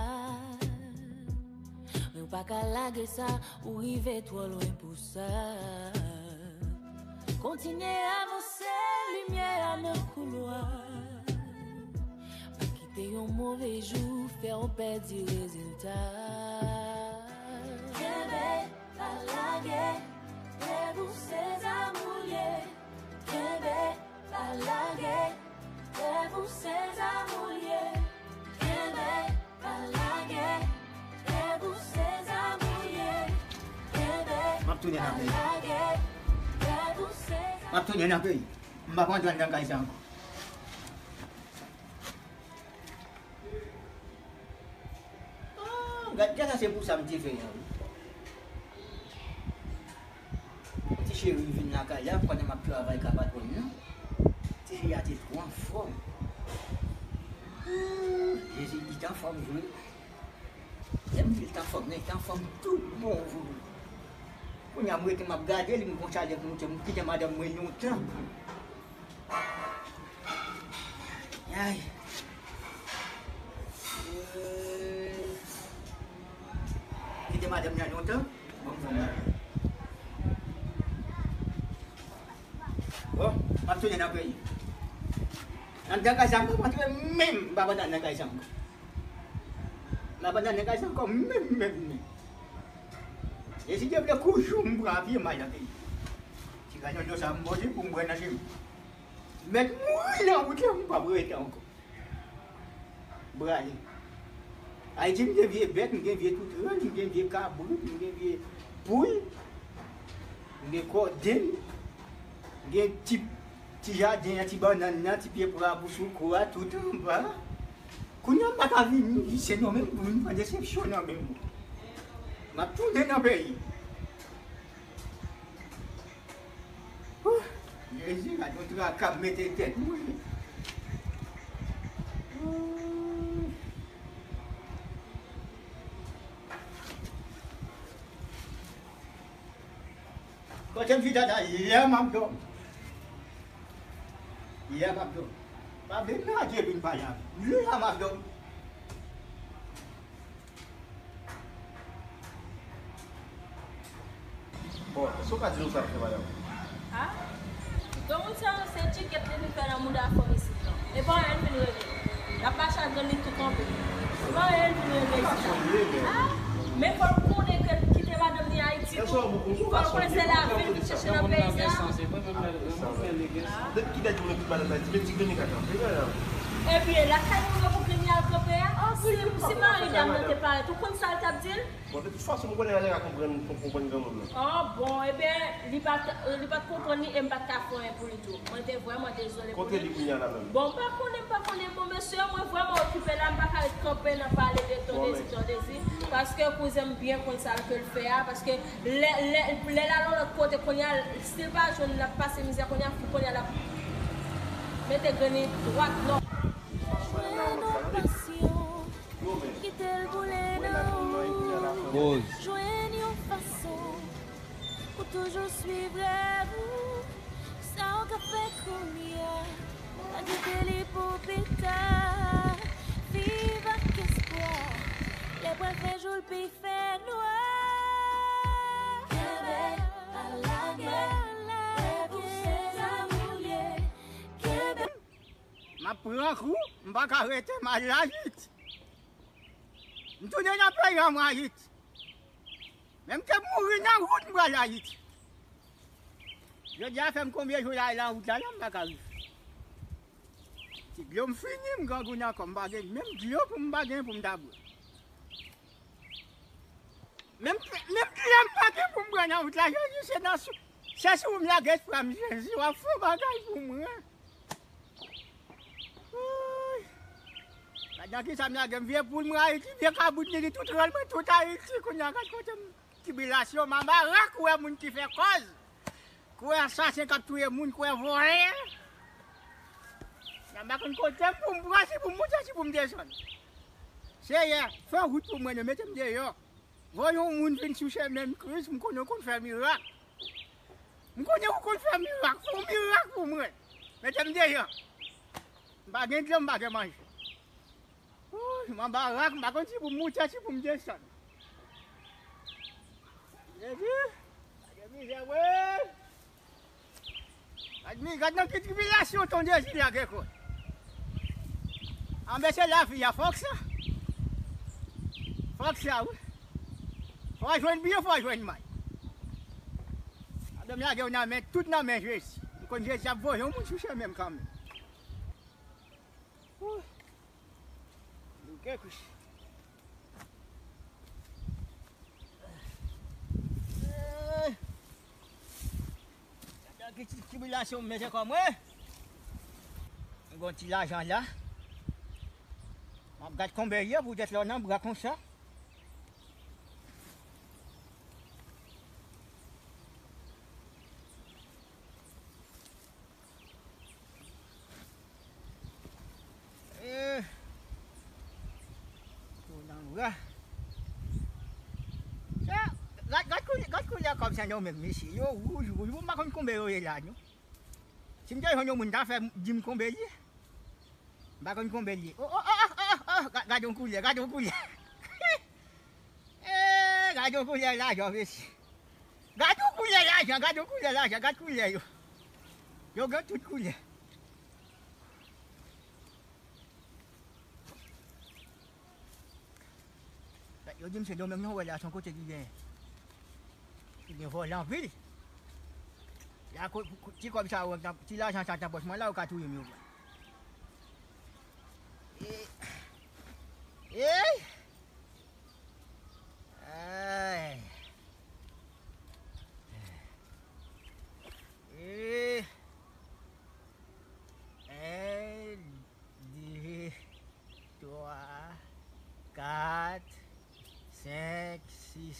Men w pa ka lage sa, ou rive twò lwen pou sa. Kontinye avanse, limyè a nan koulwa. Pa kite yon move jou fè w pèdi rezilta. Kenbe, pa lage, lèv ou se zam ou l ye. Kenbe, pa lage, lèv ou se zam ou l ye. Kenbe, pa lage, lèv ou se zam ou l ye. Kenbe, pa lage, lèv ou se zam ou l ye. M ap tounen nan peyi. M ap tounen nan peyi. M p ap antre anndan kay sa ankò. Ah, gad, gad sa, se pou sa m te fè a, wi. Ti cheri vin lakay la pandan m ap travay ka patwòn nan. Ti cheri a te twò anfòm. Ah, Jezi, li t anfòm vre. Lè m di l t anfòm, li t anfòm tout bon vre. Kounye a m rete m ap gade li, m gon chalè k moute, m kite madanm mwen yon tan. Ay. Kite madanm nan lontan. Bon, m ap tounen nan peyi. Anndan kay sa m p ap antre menm, m p ap antre nan kay sa m. M p ap antre nan kay sa ankò menm, menm, menm. E si Dye vle, kou jou m pran apye m al nan peyi. Ti ganyonyon sa m pote pou m bwè nan je m. Mèt mouri nan wout la, m p ap rete ankò. Brale. Ayiti, m gen vye bèt, m gen vye toutrenn, m gen vye kabrit, m gen vye poul, m gen kòdenn, m gen ti, ti jaden an, ti bannann nan, ti pye pwa pou sou kou a, tout anba. Kounye a m pa ka vini, se nou menm pou vin pran desepsyon nan men mwen. M ap tounen nan peyi. Huh, Jezi, gad yon traka m mete tèt mwen. Kote m chita la, lè m ap dòmi. Lè m ap dòmi. Pa vin nan Dye vin pale avè m. Lè m ap dòmi. Bon, èske w ka di nou sa k fè madanm? Ah? Granmoun sa yo, se djigèt li vin fè nan mouda fanm isit lan. E pa anyen l vin regle. L ap mache ak grann li tou kanpe. E pa anyen l vin regle isit la. Ah? Men fò l konnen ke l kite madanm li Ayiti tou. Fò l konnen se lavi l vin chèche nan peyi sa. Depi ki dat ou mete madanm Ayiti, men ti grenn li ka kanpe, madanm? Ebyen, lakay moun yo pou grenn li al kanpe a? Si, si mari dam nan te parèt, ou konn sa l t ap di l? Bon, de tout fason, m konnen Alera konprann, konprann granmoun nan. Ah, bon, ebyen, li pa t, li pa t konprann li e m pa t ka fè anyen pou li tou. Mwen te vrèman dezole pou li. Kote li kounye a la menm? Bon, m pa konnen, m pa konnen. Bon, mesye, mwen vrèman okipe la, m pa ka ret kanpe nan pale de Ton Dezi, Ton Dezi, paske kouzen m byen konn sa ke l fè a, paske lè, lè, lè l al yon lòt kote, kounye a, si l pa jwenn, l ap pase mizè, kounye a, kounye a, l ap mete grenn li dwat, nò. Kite l boule nan ou. Jwenn yon fason pou toujou swiv rèv ou. Sa w ka fè kounye a, pa kite li pou pita. Viv ak espwa, lè pral fè jou l pi fè nwa. Kenbe, pa lage, rèv ou se zam ou ye. Kenbe. M ap pran kou, m pa ka rete, m al Ayiti. M tounen nan peyi an, mwen Ayiti. Menm ke m mouri nan wout, m pral Ayiti. Jodi a fè m konbyen jou la, lan wout la, la, m pa ka rive. Ti dlo m fini, m grangou nan kò m, m pa gen menm dlo pou m pa gen pou m ta bwè. Menm, menm dlo m pa gen pou m bwè nan wout la, Jezi, se nan sou, se sou ou m lage espwa m, Jezi, w ap fè yon bagay pou mwen. Wouy! Gad nan kisa m lage m, vye poul mwen Ayiti, vye kabout li, li tout rann mwen, tout Ayiti, kounye a gad kote m, tribilasyon, m anba rak, ou wè moun ki fè kòz, ou wè asasen k ap touye moun, ou wè vòlè. M pa konn kote m pou m pran, si pou m moute, si pou m desann. Seyè, fè wout pou mwen, non, mete m deyò. Voye yon moun vin sou chemen m, Kris, m konnen w konn fè mirak. M konnen w konn fè mirak, fè yon mirak pou mwen. Mete m deyò. M pa gen dlo, m pa gen manje. Wouy, m anba rak, m pa konn si pou m moute, si pou m desann. Jezi, pa gen mizè vre. Gad mi, gad nan ki tribilasyon Ton Dezi lage kò l. Anben se lavi a, fòk sa. Fòk sa, wi. Fò w jwenn byen, fò w jwenn mal. Anben m lage w nan men, tout nan men Jezi. M konn Jezi ap voye yon moun sou chemen m kanmenm. Wouy. Louke Kris. Gade ki ti tribilasyon m mete kò mwen. Mwen gen yon ti lajan la. M ap gad konbyen l ye poutèt lè w nan bra konsa. Eh. Tou nan bra. Sa, gad, gad koulè, gad koulè kòb sa yo menm, mesye. Yo wouj, wouj. Mwen pa konn konbyen yo ye la, non. Si m te jwenn yon moun ta fè di m konbyen l ye. M pa konn konbyen l ye. Oh, oh, oh, oh, oh, oh. Ga-, gad yon koulè, gad yon koulè. Eh, gad yon koulè lajan, mesye. Gad yon koulè lajan, gad yon koulè lajan, gad koulè yo. Yo gen tout koulè. Yo di m Sendomeng nan, wè la, se yon kote ki gen, ki gen vòlè anpil. La, ko-, ko-, ti kòb sa yo, ti lajan sa nan pòch mwen la, yo ka touye m, yo vre. E, ey! Ay! E, ey! Di, Twa, kat, senk, sis.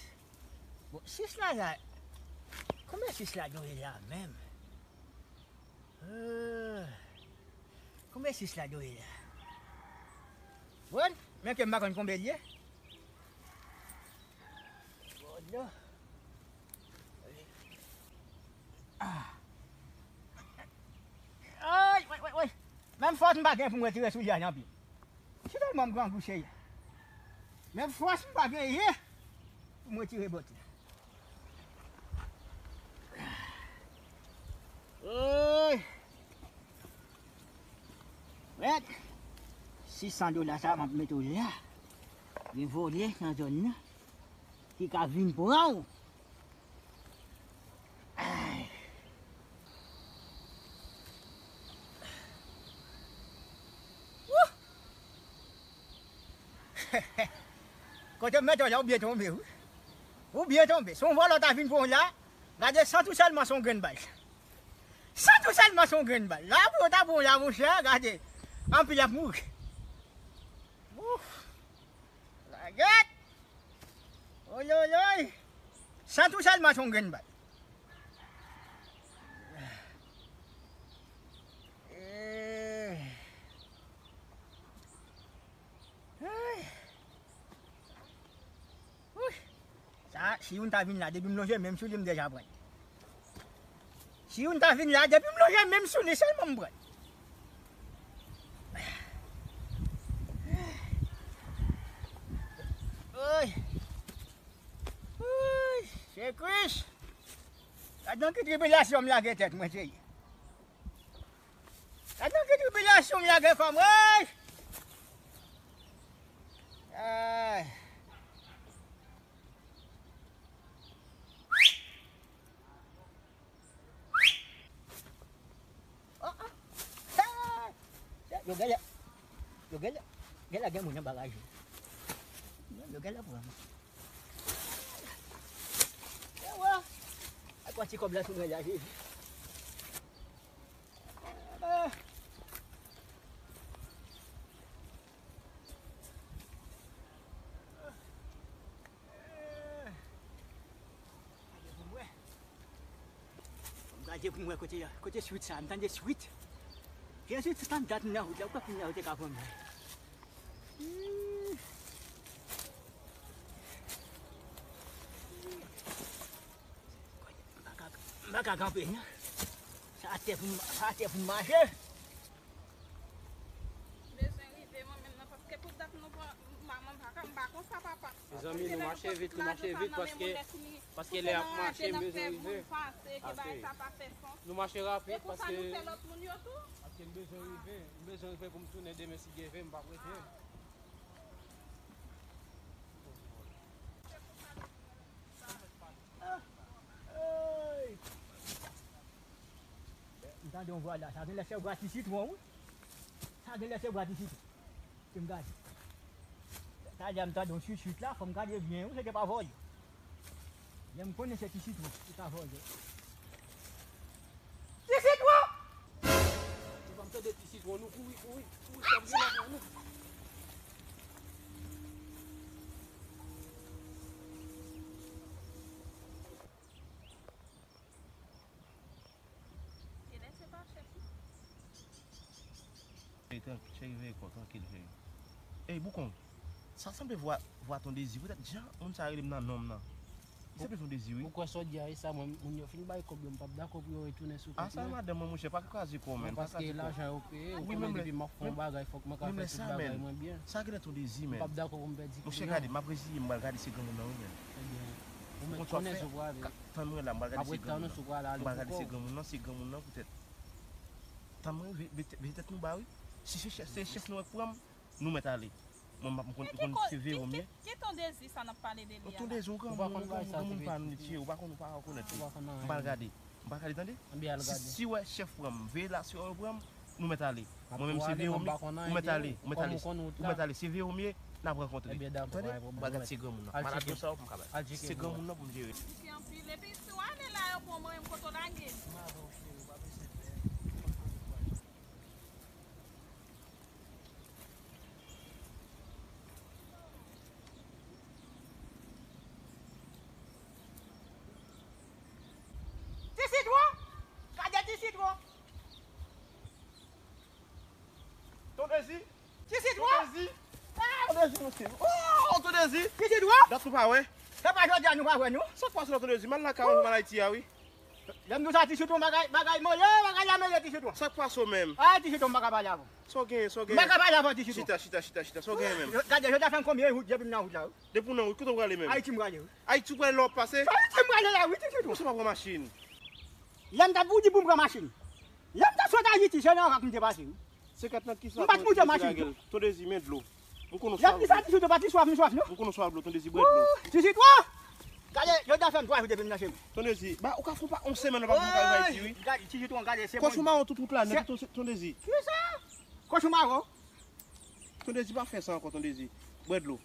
Bon, sis la la. Konbyen sis la dwe la menm? Euh, konbyen sis la dwe la? Bon, men ke m pa konn konbyen l ye. Bon, non. Ah. Ay, woy, woy, woy. Menm fòs m pa gen pou m retire soulye a nan pye m. Si tèlman m grangou cheri. Menm fòs m pa genyen pou m retire bòt la. Oy! Mèt, sis san dola sa m ap mete w la. Gen vòlè nan zòn nan ki ka vin pran w. Ay. Wouh! Kote m mete w la, ou byen tonbe, wi. Ou byen tonbe. Si yon vòlè ta vin pran w la, gade, san tou sèlman se yon grenn bal. San tou sèlman se yon grenn bal. La pou yo ta pran w la, monchè, gade. Anpil ap mouri. Ouf! Lagèt! Oyoyoy! San tou sèlman se yon grenn bal. Eh. Ay. Wouy. Sa, si youn ta vin la, depi m lonje men m sou li, m deja pran l. Si youn ta vin la, depi m lonje men m sou li, sèlman m pran l. Oy. Oy, se Kris. Gad nan ki tribilasyon m lage tèt mwen, seye. Gad nan ki tribilasyon m lage kò m, woy! Ay. Oh, oh. Hey! Yo genlè, yo genlè, genlè gen moun nan bagay yo. Yo genlè pran. Ewa! Ak yon ti kòb la sou mwen la, Jezi. Ah. Gade pou m wè. Gade pou m wè kote, kote swit sa, m tande swit. Jezi, se tann dat m nan wout la, ou kwè kounye a yo te ka pran mwen. Hmm. M pa ka, m pa ka kanpe, non. Sa atè pou m, sa atè pou m mache. Bezwen rive mwen menm nan, paske tout dat nou pran, m pa, m pa ka, m pa konsa, papa. Mezanmi, nou mache vit, nou mache vit, paske, paske lè ap mache, m bezwen rive. Nou mache rapid, paske, paske m bezwen rive, m bezwen rive pou m tounen demen si Dye vle, m p ap rete. M tande yon vwa la, sa genlè se vwa ti sitwon, wi. Sa genlè se vwa ti sitwon. Ke m gade. Talè a m tande yon swit swit la, fò m gade byen, wi, se te pa vòlè. Lè m konnen se ti sitwon, se pa vòlè. Ti sitwon! Ou pa m tande ti sitwon, nou kouri, kouri, kouri, sa vle la, nou. Genlè se pa chèf, non. Ey, tran-, cheri, veye kò, trankil, cheri. Ey, Boukon, sa sanble vwa, vwa Ton Dezi, poutèt jan moun sa rele m nan non m nan. Li sanble Ton Dezi, wi. Ou kwè sa w di a, e sa, mwen, moun yo fin bay kòb yo, m p ap dakò pou yo retounen sou kont mwen. A, sa madanm mwen, monchè, pa kraze kò w, menn, pa kraze kò w. Paske lajan yo peye, ou konnen depi m ap fè yon bagay, fòk mwen ka fè tout bagay mwen byen. Sa genlè Ton Dezi, menn. M p ap dakò pou m pèdi kliyan. Monchè, gade, m ap reziye m, m pral gade se granmoun nan, wi, menn. Ebyen, ou mèt konnen sou prale. Tann mwen la, m pral gade se granmoun nan. M pral gade se granmoun nan, se granmoun nan poutèt. Tann mwen, ve-, ve-, veye tèt nou ba, wi. Si se chèf, se chèf nou wè k pran m, nou mèt ale. Mwen, m ap, m konn, m konn se veye w m ye. Ki, ki, ki Ton Dezi sa n ap pale de li a la? Ton Dezi, yon granmoun, yon granmoun pa nou li ye, ou pa konn, ou pa rekonèt li. M pral gade, m pral gade, tande. Si, si w wè chèf pran m, veye la, si w wè yo pran m, nou mèt ale. Mwen menm se veye w m ye, ou mèt ale, ou mèt ale. Ou mèt ale, se veye w m ye, n ap rankontre. Tande? M pral gade se granmoun nan. Malad yo sa yo pou m ka bay. Se granmoun nan pou m jere. Epi si w ale la, yo pran w, mwen menm kote w lage m. M avè w, cheri, ou pa bezwen pè. Ti Sitwon! Ton Dezi, mesye. Oh, Ton Dezi! Ti Sitwon! Dat nou pa wè. Se pa jodi a nou pa wè, non? Sa k pase la, Ton Dezi? M al lakay ou, m al Ayiti a, wi. Lè m di w sa, Ti Sitwon, bagay, bagay mele, bagay la mele, Ti Sitwon. Sa k pase w menm? Ah, Ti Sitwon, m pa ka pale avè w. Sa w genyen, sa w genyen? M pa ka pale avè w, Ti Sitwon. Chita, chita, chita, chita. Sa w genyen menm? Gade, jodi a fè m konbyen wout depi m nan wout la, wi. Depi w nan wout, kote w prale menm? Ayiti m prale, wi. Ayiti w prale la w ap pase? Ayiti m prale la, wi, Ti Sitwon. Kòman w pa pran machin? Lè m t ap, ou di pou m pran machin. Lè m t ap sot Ayiti, se nan Orak m te pase, wi. Senkant nan kisa? M pa t moute machin tou. Ton Dezi, men dlo. M konn ou swaf dlo. Lè m di sa, Ti Sitwon, pa ti swaf m swaf, non. M konn ou swaf dlo, Ton Dezi, bwè dlo. Ti Sitwon! Gade, jodi a fè m twa jou depi m nan chemen. Ton Dezi, ba, ou ka fè yon pa yon semèn w pa vin lakay isi, wi. Gade, Ti Sitwon, gade, se bon. Kòchou mawon tout wout la nèt, Ton, Ton Dezi. Kisa? Kòchou mawon? Ton Dezi, pa fè sa ankò, Ton Dezi. Bwè dlo.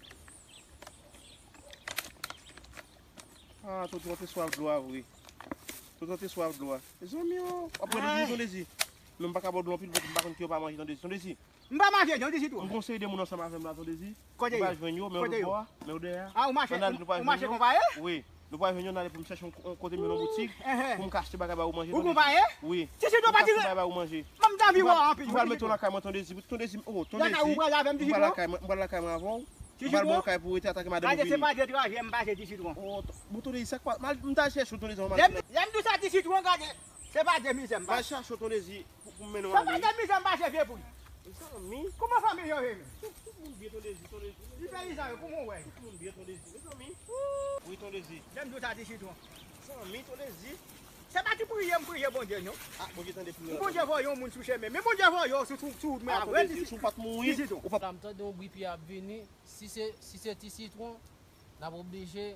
Ah, Ton Dezi, w ap fè swaf dlo a vre. Ton Dezi, w ap fè swaf dlo a. Mezanmi, oh, w ap bwè dlo tou, Ton Dezi. Men m pa ka bwè dlo anpil, paske m pa konn ki yo pa manje, Ton Dezi. Ton Dezi. M pa manje, non, Ti Sitwon. M gon seri de moun ansanm avè m la, Ton Dezi. Kote yo? Nou pa jwenn yo, men yo dèyè a. Ah, ou mache, ou mache konpaye? Wi. Nou pa jwenn yo, n ale pou m chèche yon, yon kote m nan boutik, pou m ka achte bagay ba ou manje, Ton Dezi. Ou konpaye? Wi. Ti Sitwon, pa tire. Bagay ba ou manje. Mwen m ta anvi wè w anpil. Ou pral mete w lakay mwen, Ton Dezi. Ton Dezi, oh, Ton Dezi. Lakay ou pral avè m, Ti Sitwon? M pral lakay mwen avè w. Ti Sitwon. M pral ba w kay pou w rete ata ke madanm ou vini. Gade, se pa de twa je m pase, Ti Sitwon. Oh, bon, Ton Dezi, sa k pa, m ta chèche w, Ton Dezi, an mache. Lè m di w sa, Ti Sitwon, gade. Se pa de mizè m pase. M al chache w, Ton Dezi, pou, pou m mennen w ale. Se pa de mizè m pase, vye poul. Mezanmi. Kòman fanmi yo ye menm? Tout, tout moun byen, Ton Dezi, Ton Dezi. Ti peyizan yo, kòman w wè yo? Tout moun byen, Ton Dezi, mezanmi. Wi, Ton Dezi. Lè m di w sa, Ti Sitwon. Mezanmi, Ton Dezi. Se pa ti priye m priye Bondye, non. Ah, Bondye tande priyè. Bondye voye yon moun sou chemen. Men Bondye voye w sou, sou, sou wout mwen a vre, Ti Sitwon. Si w pa t mouri, ou pa t... M tande yon bri pye ap vini. Si se, si se Ti Sitwon, n ap oblije,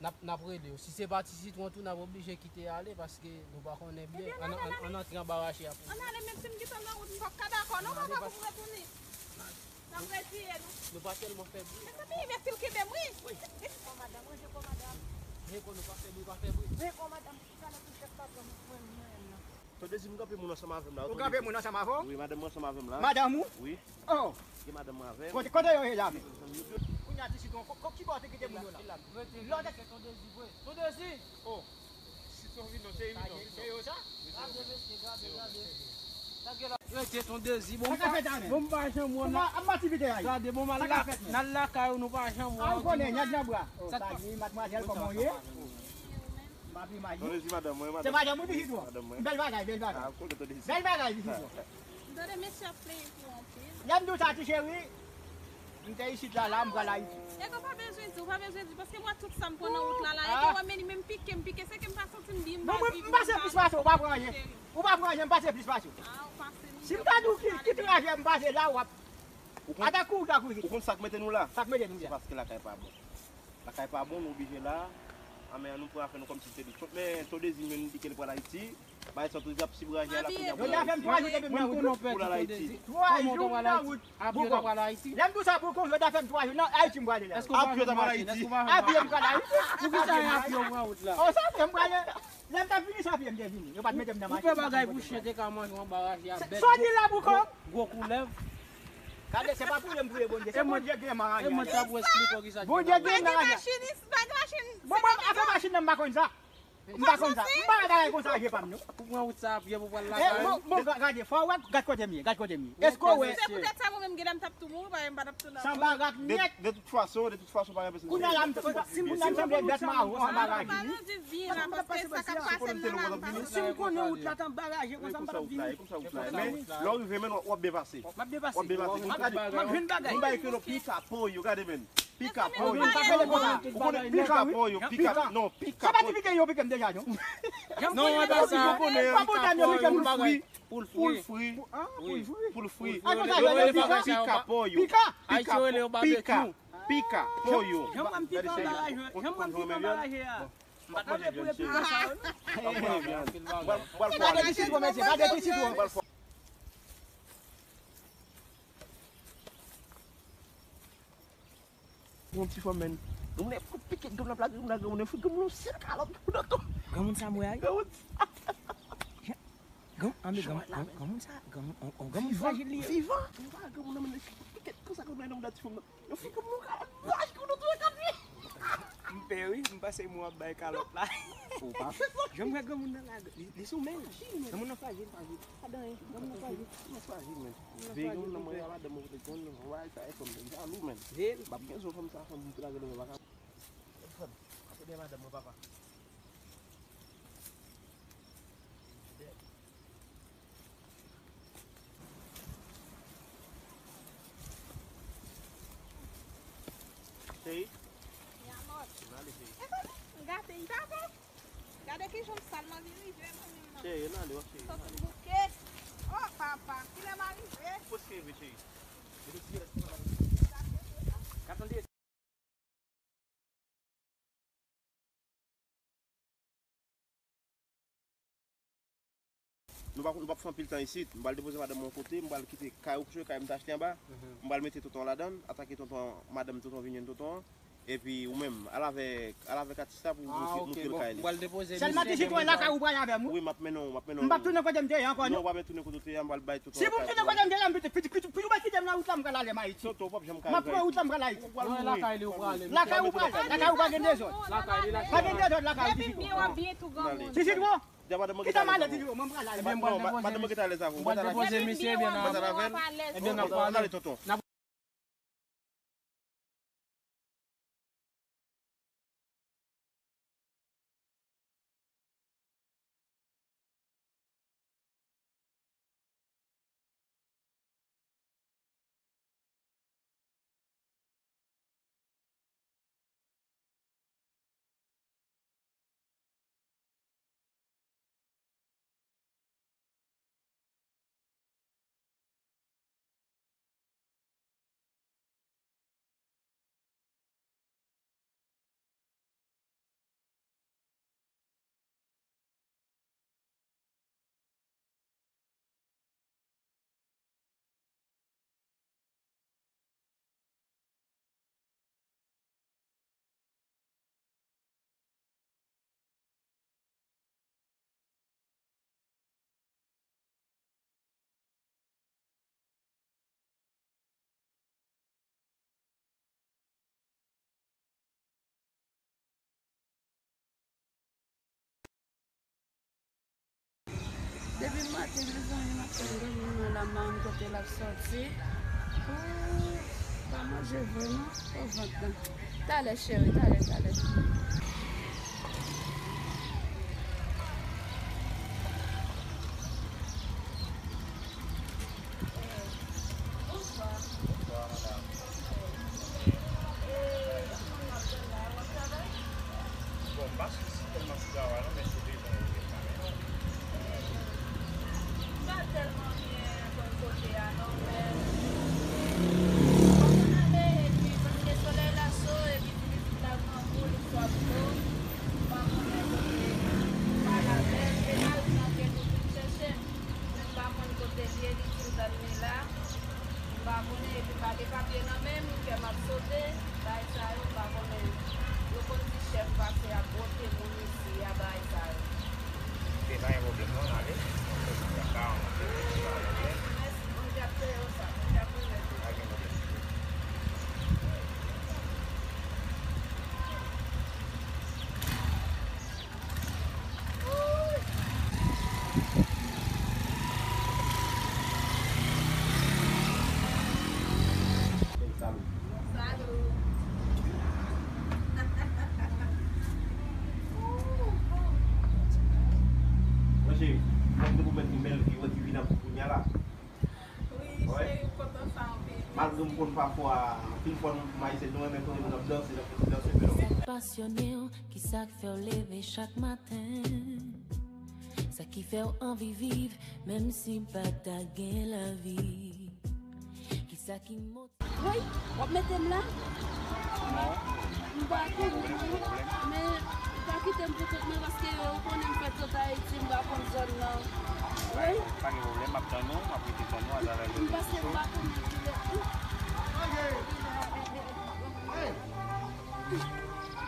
n ap, n ap rele yo. Si se pa Ti Sitwon tou, n ap oblije kite ale paske nou pa konnen byen. Ann, ann, ann antre anba raje a pou nou. Ann ale, menm si m gentan nan wout, m p ap ka dakò non, papa, pou m retounen. N ap retire nou. Nou pa tèlman fè bri. Mezanmi, men si l kenbe m, wi. Wi. Kò madanm, ranje kò madanm. Men kò nou pa fè bri, pa fè bri. Men kò madanm, pou ki sa nan tou chèf pa pran mwen, mwen, mwen, non. Ton Dezi, m kanpe moun ansanm avè m la. Ou kanpe moun ansanm avè w? Wi, madanm mwen ansanm avè m la. Madanm ou? Wi. Oh. Gen madanm mwen avè m. Kote, kote yo ye la menm? Kounye a Ti Sitwon, ko-, ko-, ki bò w te kite moun yo la? Lòt se Ton Dezi vre. Ton Dezi! Oh. Sitwon vin non, se li non. Se yo sa? Gade, mesye, gade, gade. Rete, Ton Dezi, bon, bon, m pa janm wè w nan aktivite a. Gade, bon, m al la, n al lakay ou, nou pa janm wè w. Ah, ou konnen, nèg nan bwa. Oh, sa di, madmwazèl, kòman w ye? M ap imajine. Ton Dezi, madanm mwen, madanm. Se madanm ou, Ti Sitwon? Madanm mwen. Bèl bagay, bèl bagay. Ah, ou konnen, Ton Dezi. Bèl bagay, Ti Sitwon. M tande mesye ap plenyen pou anpil. Lè m di w sa, ti cheri, m te isit la, la, m pral Ayiti. Nèg, ou pa bezwen di, ou pa bezwen di, paske m wè tout sa m pran nan wout la, la, e ke w wè, men li menm pike m, pike, se ke m pa santi m byen, m pa viv, m pa viv, cheri. Ou pa pran anyen. Ou pa pran anyen, m pase plis pase w. Ah, ou pase m. Si m ta di w ki, ki trajè m pase la, w ap, ata kou w ta kouri. Ou konn sa k mete nou la? Sa k mete nou la? Se paske lakay pa bon. Lakay pa bon, nou oblije la. A, men ann nou pran afè nou kòmsi se li. Men Ton Dezi menm, li di ke l pral Ayiti. Bagay sa tou ap sibwaje a la kounye a pou l al Ayiti. Pou l al Ayiti. Twa jou m nan wout. Bouko. Lè m di w sa, Bouko, jodi a fè m twa jou nan Ayiti m prale la. A pye m prale Ayiti. Poukisa e a pye w pran wout la? Oh, sa pye m prale. Lè m t ap vini, sa pye m te vini. Yo pa t mete m nan machin. Ou fè bagay pou chen te ka manje w anba raje a, bèt. Sa w di la, Bouko? Gwo koulèv. Gade, se pa priye m priye Bondye, se Bondye ki gen nan raje a. E mwen t ap esplike w kisa ki nan raje a. Bondye ki gen nan raje a. Bon, mwen, afè machin nan, m pa konn sa. M pa konn sa. M pa wè bagay konsa je pa m, non. Ou pran wout sa a pye pou pral lakay ou. Bon, bon, gade, fò w wè, gad kote m ye, gad kote m ye. Èske w wè? Se poutèt sa mwen menm, genlè m t ap tou mouri, paske m pa t ap tounen. Sa bagay nèt. De tout fason, de tout fason, pa gen pèsonn. Kounye a la, m, si moun nan sanble bèt mawon, sa bagay. Paske m pa t ap pase pa sa. Si m konnen wout la t anba raje konsa, m pa t ap vini. Men lè w rive, men w ap byen pase. M ap byen pase. W ap byen pase. M ap jwenn bagay. Yon bagay ke yo pika po yo, gade men. Pika po yo. Ou konnen pika po yo, pika, non, pika po yo. Sa pa ti pike yo pike m deja, non? Non, e pa sa. Pika po yo, pika pou l fri. Pou l fri. Pou l fri. Pou l fri. Yo rele pika po yo. Pika. Pika po yo. Pika po yo. Jan m pike anba raje, jan m pike anba raje a. M pa t anvi pou yo pike sa yo, non. Gade ti sitwon, mesye, gade ti sitwon. Yon ti fanm, men. Granmoun nan fout pike granmoun nan, plat granmoun nan, granmoun nan fout granmoun nan sèl kalòt granmoun nan tou. Granmoun sa m wè a wi. Granmoun sa. Granmoun sa, granmoun, on granmoun frajil li ye. Vivan. Vivan. Granmoun nan, men, pike konsa granmoun nan, ti fanm nan. Yo fin granmoun nan kalòt, laj granmoun nan tou e kat wi. M pè wi, m panse mwen ap bay kalòt la. Ou pa fè fòk. Jan m wè granmoun nan la, li, li sou men l. Granmoun nan frajil. Frajil. Pa dan anyen. Granmoun nan frajil. Granmoun nan frajil, men. Veye granmoun nan, mwen a madanm mwen kote konn, mwen a sa e fanm, jalou, men. Veye l. M ap gen zo fanm sa, fanm m trage nan men baka. Fanm, ap ede madanm mwen, papa. Cheri. Yalòt. N ale, cheri. Gate, m pa bon. Gade ki jan m sal, m anvi rive mwen menm nan. Cheri, n ale, w ap cheri. Sòti bouke. Oh, papa, kilè m a rive? Ou prèske rive, cheri. Mete ti rès pou sa. Gate, tande. Nou pa, nou p ap fè anpil tan isit. M pral depoze madanm mwen yon kote, m pral kite kay ou, kay m te achte anba. M pral mete tonton an ladan l, atake tonton an, madanm tonton an vin jwenn tonton an. Epi ou menm, al avèk, al avèk atis la pou moutre, moutre l kay li. Sèlman ti sitwon lakay ou pral avè m wi. Wi, m ap mennen w, m ap mennen w. M p ap tounen kote m te ye ankò non. Non, w pa mèt tounen kote w te ye, m pral bay tonton an kay pou ou. Si pou m tounen kote m te ye, m pito, pito, pito m kite m nan wout la, m pral ale m Ayiti. Tonton, w p ap janm ka rive Ayiti. M ap pran wout la, m pral Ayiti. Lakay ou pral, lakay ou pa gen dezòd. Pa gen dezòd lakay ou, ti sitwon. Ti sitwon. Kisa m ale, ti sitwon, mwen pral ale. Ebyen, m pral depoze misye, ebyen, n a pral avè l. Ebyen, n ap pale. N ale, tonton. Depi maten, mezanmi, m ap tann granmoun nan la, m pa konn kote l ap sòti. Ooh, pa manje vrèman, pou vant lan. Talè, cheri, talè, talè. Bonswa. Bonswa, madanm. E, e, kòman w ap fè la? W ap travay? Bon, m pa sou sitèlman sou travay non, men sou devan yo gen kamera. M pa tèlman byen konn kote a non, men m konn ale, epi paske solèy la cho, epi ti pitit la grangou, li swa dlo, m pa konnen kote m al avè l, se lari nan ke pou vin chèche m. M pa konn kote l ye, li di m tann li la. M pa konnen, epi m pa gen papye nan men m, kè m ap sote, bagay sa yo, m pa konnen. Yo konn di chèf pase ap bwote moun isi a, bagay sa yo. Oke, pa gen pwoblèm non, n ale. Mèsi, mèsi, mèsi. Mèsi, Bondye ap peye w sa, Bondye ap remèt ou. Pa gen pwoblèm. Salut. Salut. Mwen cheri, mwen te pwomèt nou bèl vi wè ki vin ap kounye a la. Wi, cheri, m kontan sa anpil. Malgre m konn pafwa, anpil fwa nou, m Ayisyen, nou renmen kote moun ap danse, n ap fè ti danse, men non. Sa k pasyone w, kisa k fè w leve chak maten? Sa ki fè w anvi viv, menm si pa ta gen lavi? Kisa ki motive Woy, w ap mete m la? Non. M pa konnen, men pa kite m pou kont mwen, paske ou konnen m fèt sot Ayiti, m pa konn zòn nan. Woy. Pa gen pwoblèm, m ap tann ou, m ap rete tann ou atravè rezo sosyo. M pa konnen ki lè. Hey!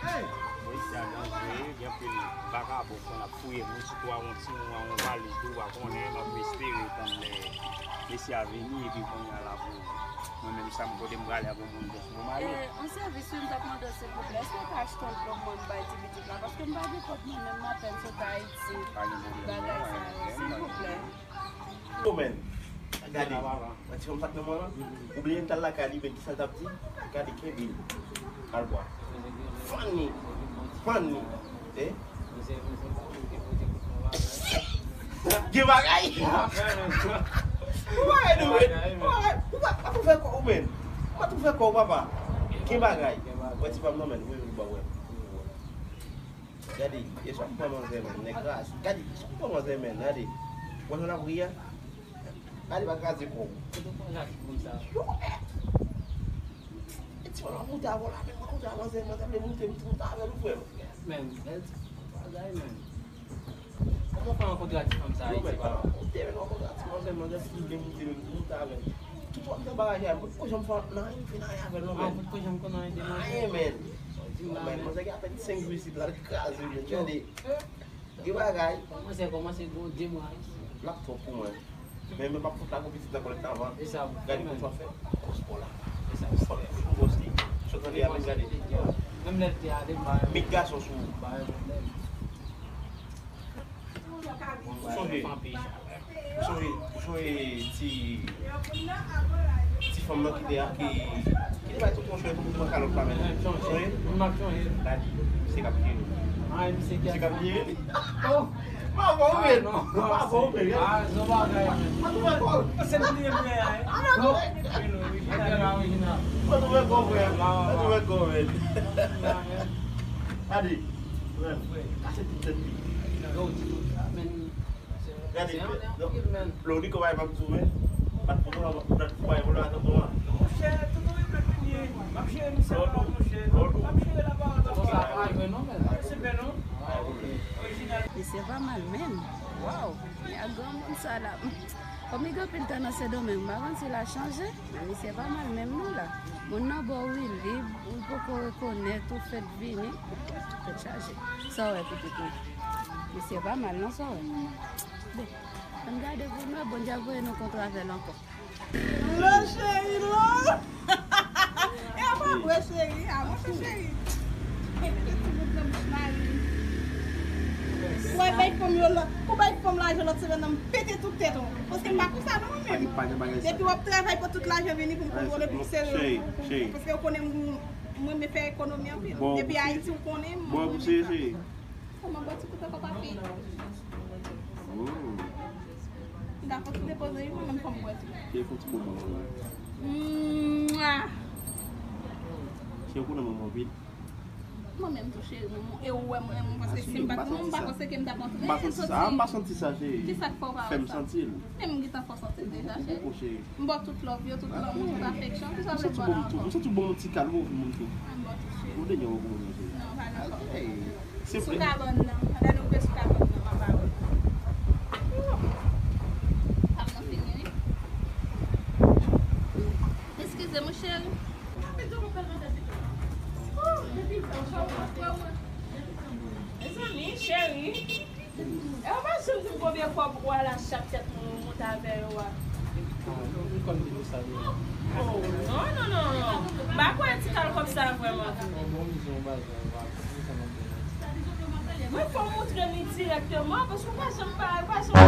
Hey! Gen anpil vakabon k konn ap fouye moun, sitou a yon timoun, a yon valiz tou, ou pa konnen, m ap espere tann lè mesye a vini, epi kounye a la pou mwen menm, sa m kote m prale a, bon moun jès pou m ale. Eh, yon sèvis, wi, m t ap mande w, silvouplè, èske w ka achte yon pòm mwen m bay ti pitit la, paske m pa gen kòb mwen menm, m apèn sot Ayiti. Pa gen pwoblèm, non, pa gen pwoblèm, silvouplè. Yo, men, gade, wè ti fanm sa k nan mwen lan? Ou bliye m t al lakay li, men kisa l t ap di? Gade, kenbe l. Al bwa. Fann li. Fann li. Eh? Gen bagay. Ou bagay nou, men. Ou bagay. Ou pa, pa tou fè kò ou, men. Ou pa tou fè kò ou, papa. Gen bagay. Wè ti fanm nan, men. Wi, wi, ba wè. Gade, e sa w pran manzè, men, nèg ras. Gade, e sa w pran manzè, men, gade. Wè jan l ap ri a? Gade, pa kraze kò w. Yo, eh! E ti mwen ap moute avè w la, men mwen kontre a manzè, manzè vle moute, m tou moute avè l, frè m. Men, bèl ti bagay, men. Kòman w fè rankontre ak ti fanm sa a, Ayiti, papa? Yo, men, kote, men, rankontre ak ti manzè, manzè ki vle moute, men m tou moute avè l. Tout wòm nan bagay a, mwen poko janm fè nan anyen, fè nan anyen avè l non, men. Ah, ou poko janm konn anyen de manzè? Anyen, men. Sa w di m la, men, men. Manzè gen apèn senk jou isit la, l kraze, men. Yo. Gade. Gen bagay. Kòmanse, kòmanse gon de mwa isit. L ap twòp pou mwen. Men, men m ap fout la gon pitit nan kòlèt nan avan. E sa, gade kòman w fè. Kòs bò la. E sa, fò l fout kòs li. Sot nan de a, men gade. Menm lè l te ale, m pa renmen. Mit gason sou ou. M pa renmen lè. Ou sonje, ou sonje, ou sonje ti, ti fanm nan ki te a, ki, ki te bay tonton chwè pou pran kalòt la, men. Ou sonje? M ap sonje. Dadi, misye k ap jere. Ah, misye k ap jere li. Oh! M ap bon, men. M ap bon, men. Ah, se yon bagay, men. Mwen tou mwen kò. Se li menm, men. Ah, non, non. Orijinal, orijinal. Mwen tou mwen kò, men. Mwen tou mwen kò, men. Dadi. Frè, frè, kase tout tèt li. Yo, di tout sa, men. Gade, se anpil, men. Lè w di kòmay m ap di w, men. Bat poto la, bat poto la, bat poto la, tonton an. Monchè, tonton Reblad vini. M ap jere misye la, monchè. M ap jere la, pa. Tonton sa pa jwe non, men. Se bèl non. Ah, ok. Orijinal. Misye pa mal menm. Waw. Men ak granmoun sa la. Kòm li gen anpil tan nan Sendomeng, m pa konn si l a chanje. Men misye pa mal menm non la. Moun nan bò w wi lib, ou poko rekonèt, ou fèk vini, tèt chaje. Sa w wè pitit mwen? Misye pa mal non, sa w wè? Bon, ann gade pou n wè, Bondye ap voye nou kontre avè l ankò. Lo cheri, lo! E a pa vre cheri, a monchè cheri. Mete ti bout nan bouch mari m. Ou wè bay fanm yo lòt, ou bay fanm lajan lòt semèn nan, m pete tout tèt ou. Paske m pa konsa non mwen menm. Depi w ap travay pou tout lajan vini pou m kontwole, pou m sere w. Paske w konnen m, mwen renmen fè ekonomi anpil. Depi Ayiti w konnen m, mwen renmen sa. Kòman bò ti kout ankò papi? M ta fò ti depoze wi mwen menm fò m bwè tou. Fè yon ti bon manman. Mwa! Cheri, ou konnen manman anpil. Mwen menm tou cheri, mwen, e ou wè mwen renmen w, paske si m pa t renmen w, m pa panse ke m t ap antre soti. M pa santi sa, m pa santi sa, cheri. Kisa k fè w pa wè sa? Fè m santi l. Men m gentan fè w santi l deja, cheri. M ba w tout love yo, tout lanmou, tout afeksyon. Kisa w vle m ba w la ankò? M santi w bon moun ti kado, ou bon moun tou. M ba w tout, cheri. Ou denye ou bon moun, cheri. Non, pa gen kòb. Sou kabann nan. Pandan nou rive sou kabann nan, m ap ba ou. Kab nan fini, wi. Eskize m, cheri. Mezanmi, cheri. E w pa janm di m konbyen kòb ou al achte ak tèt moun ou monte avè yo a? Oh, non, non, non, non. M pa kwè ti kal kòb sa vrèman vre. Mwen fò w montre m li dirèkteman, paske w pa janm pa, w pa janm pa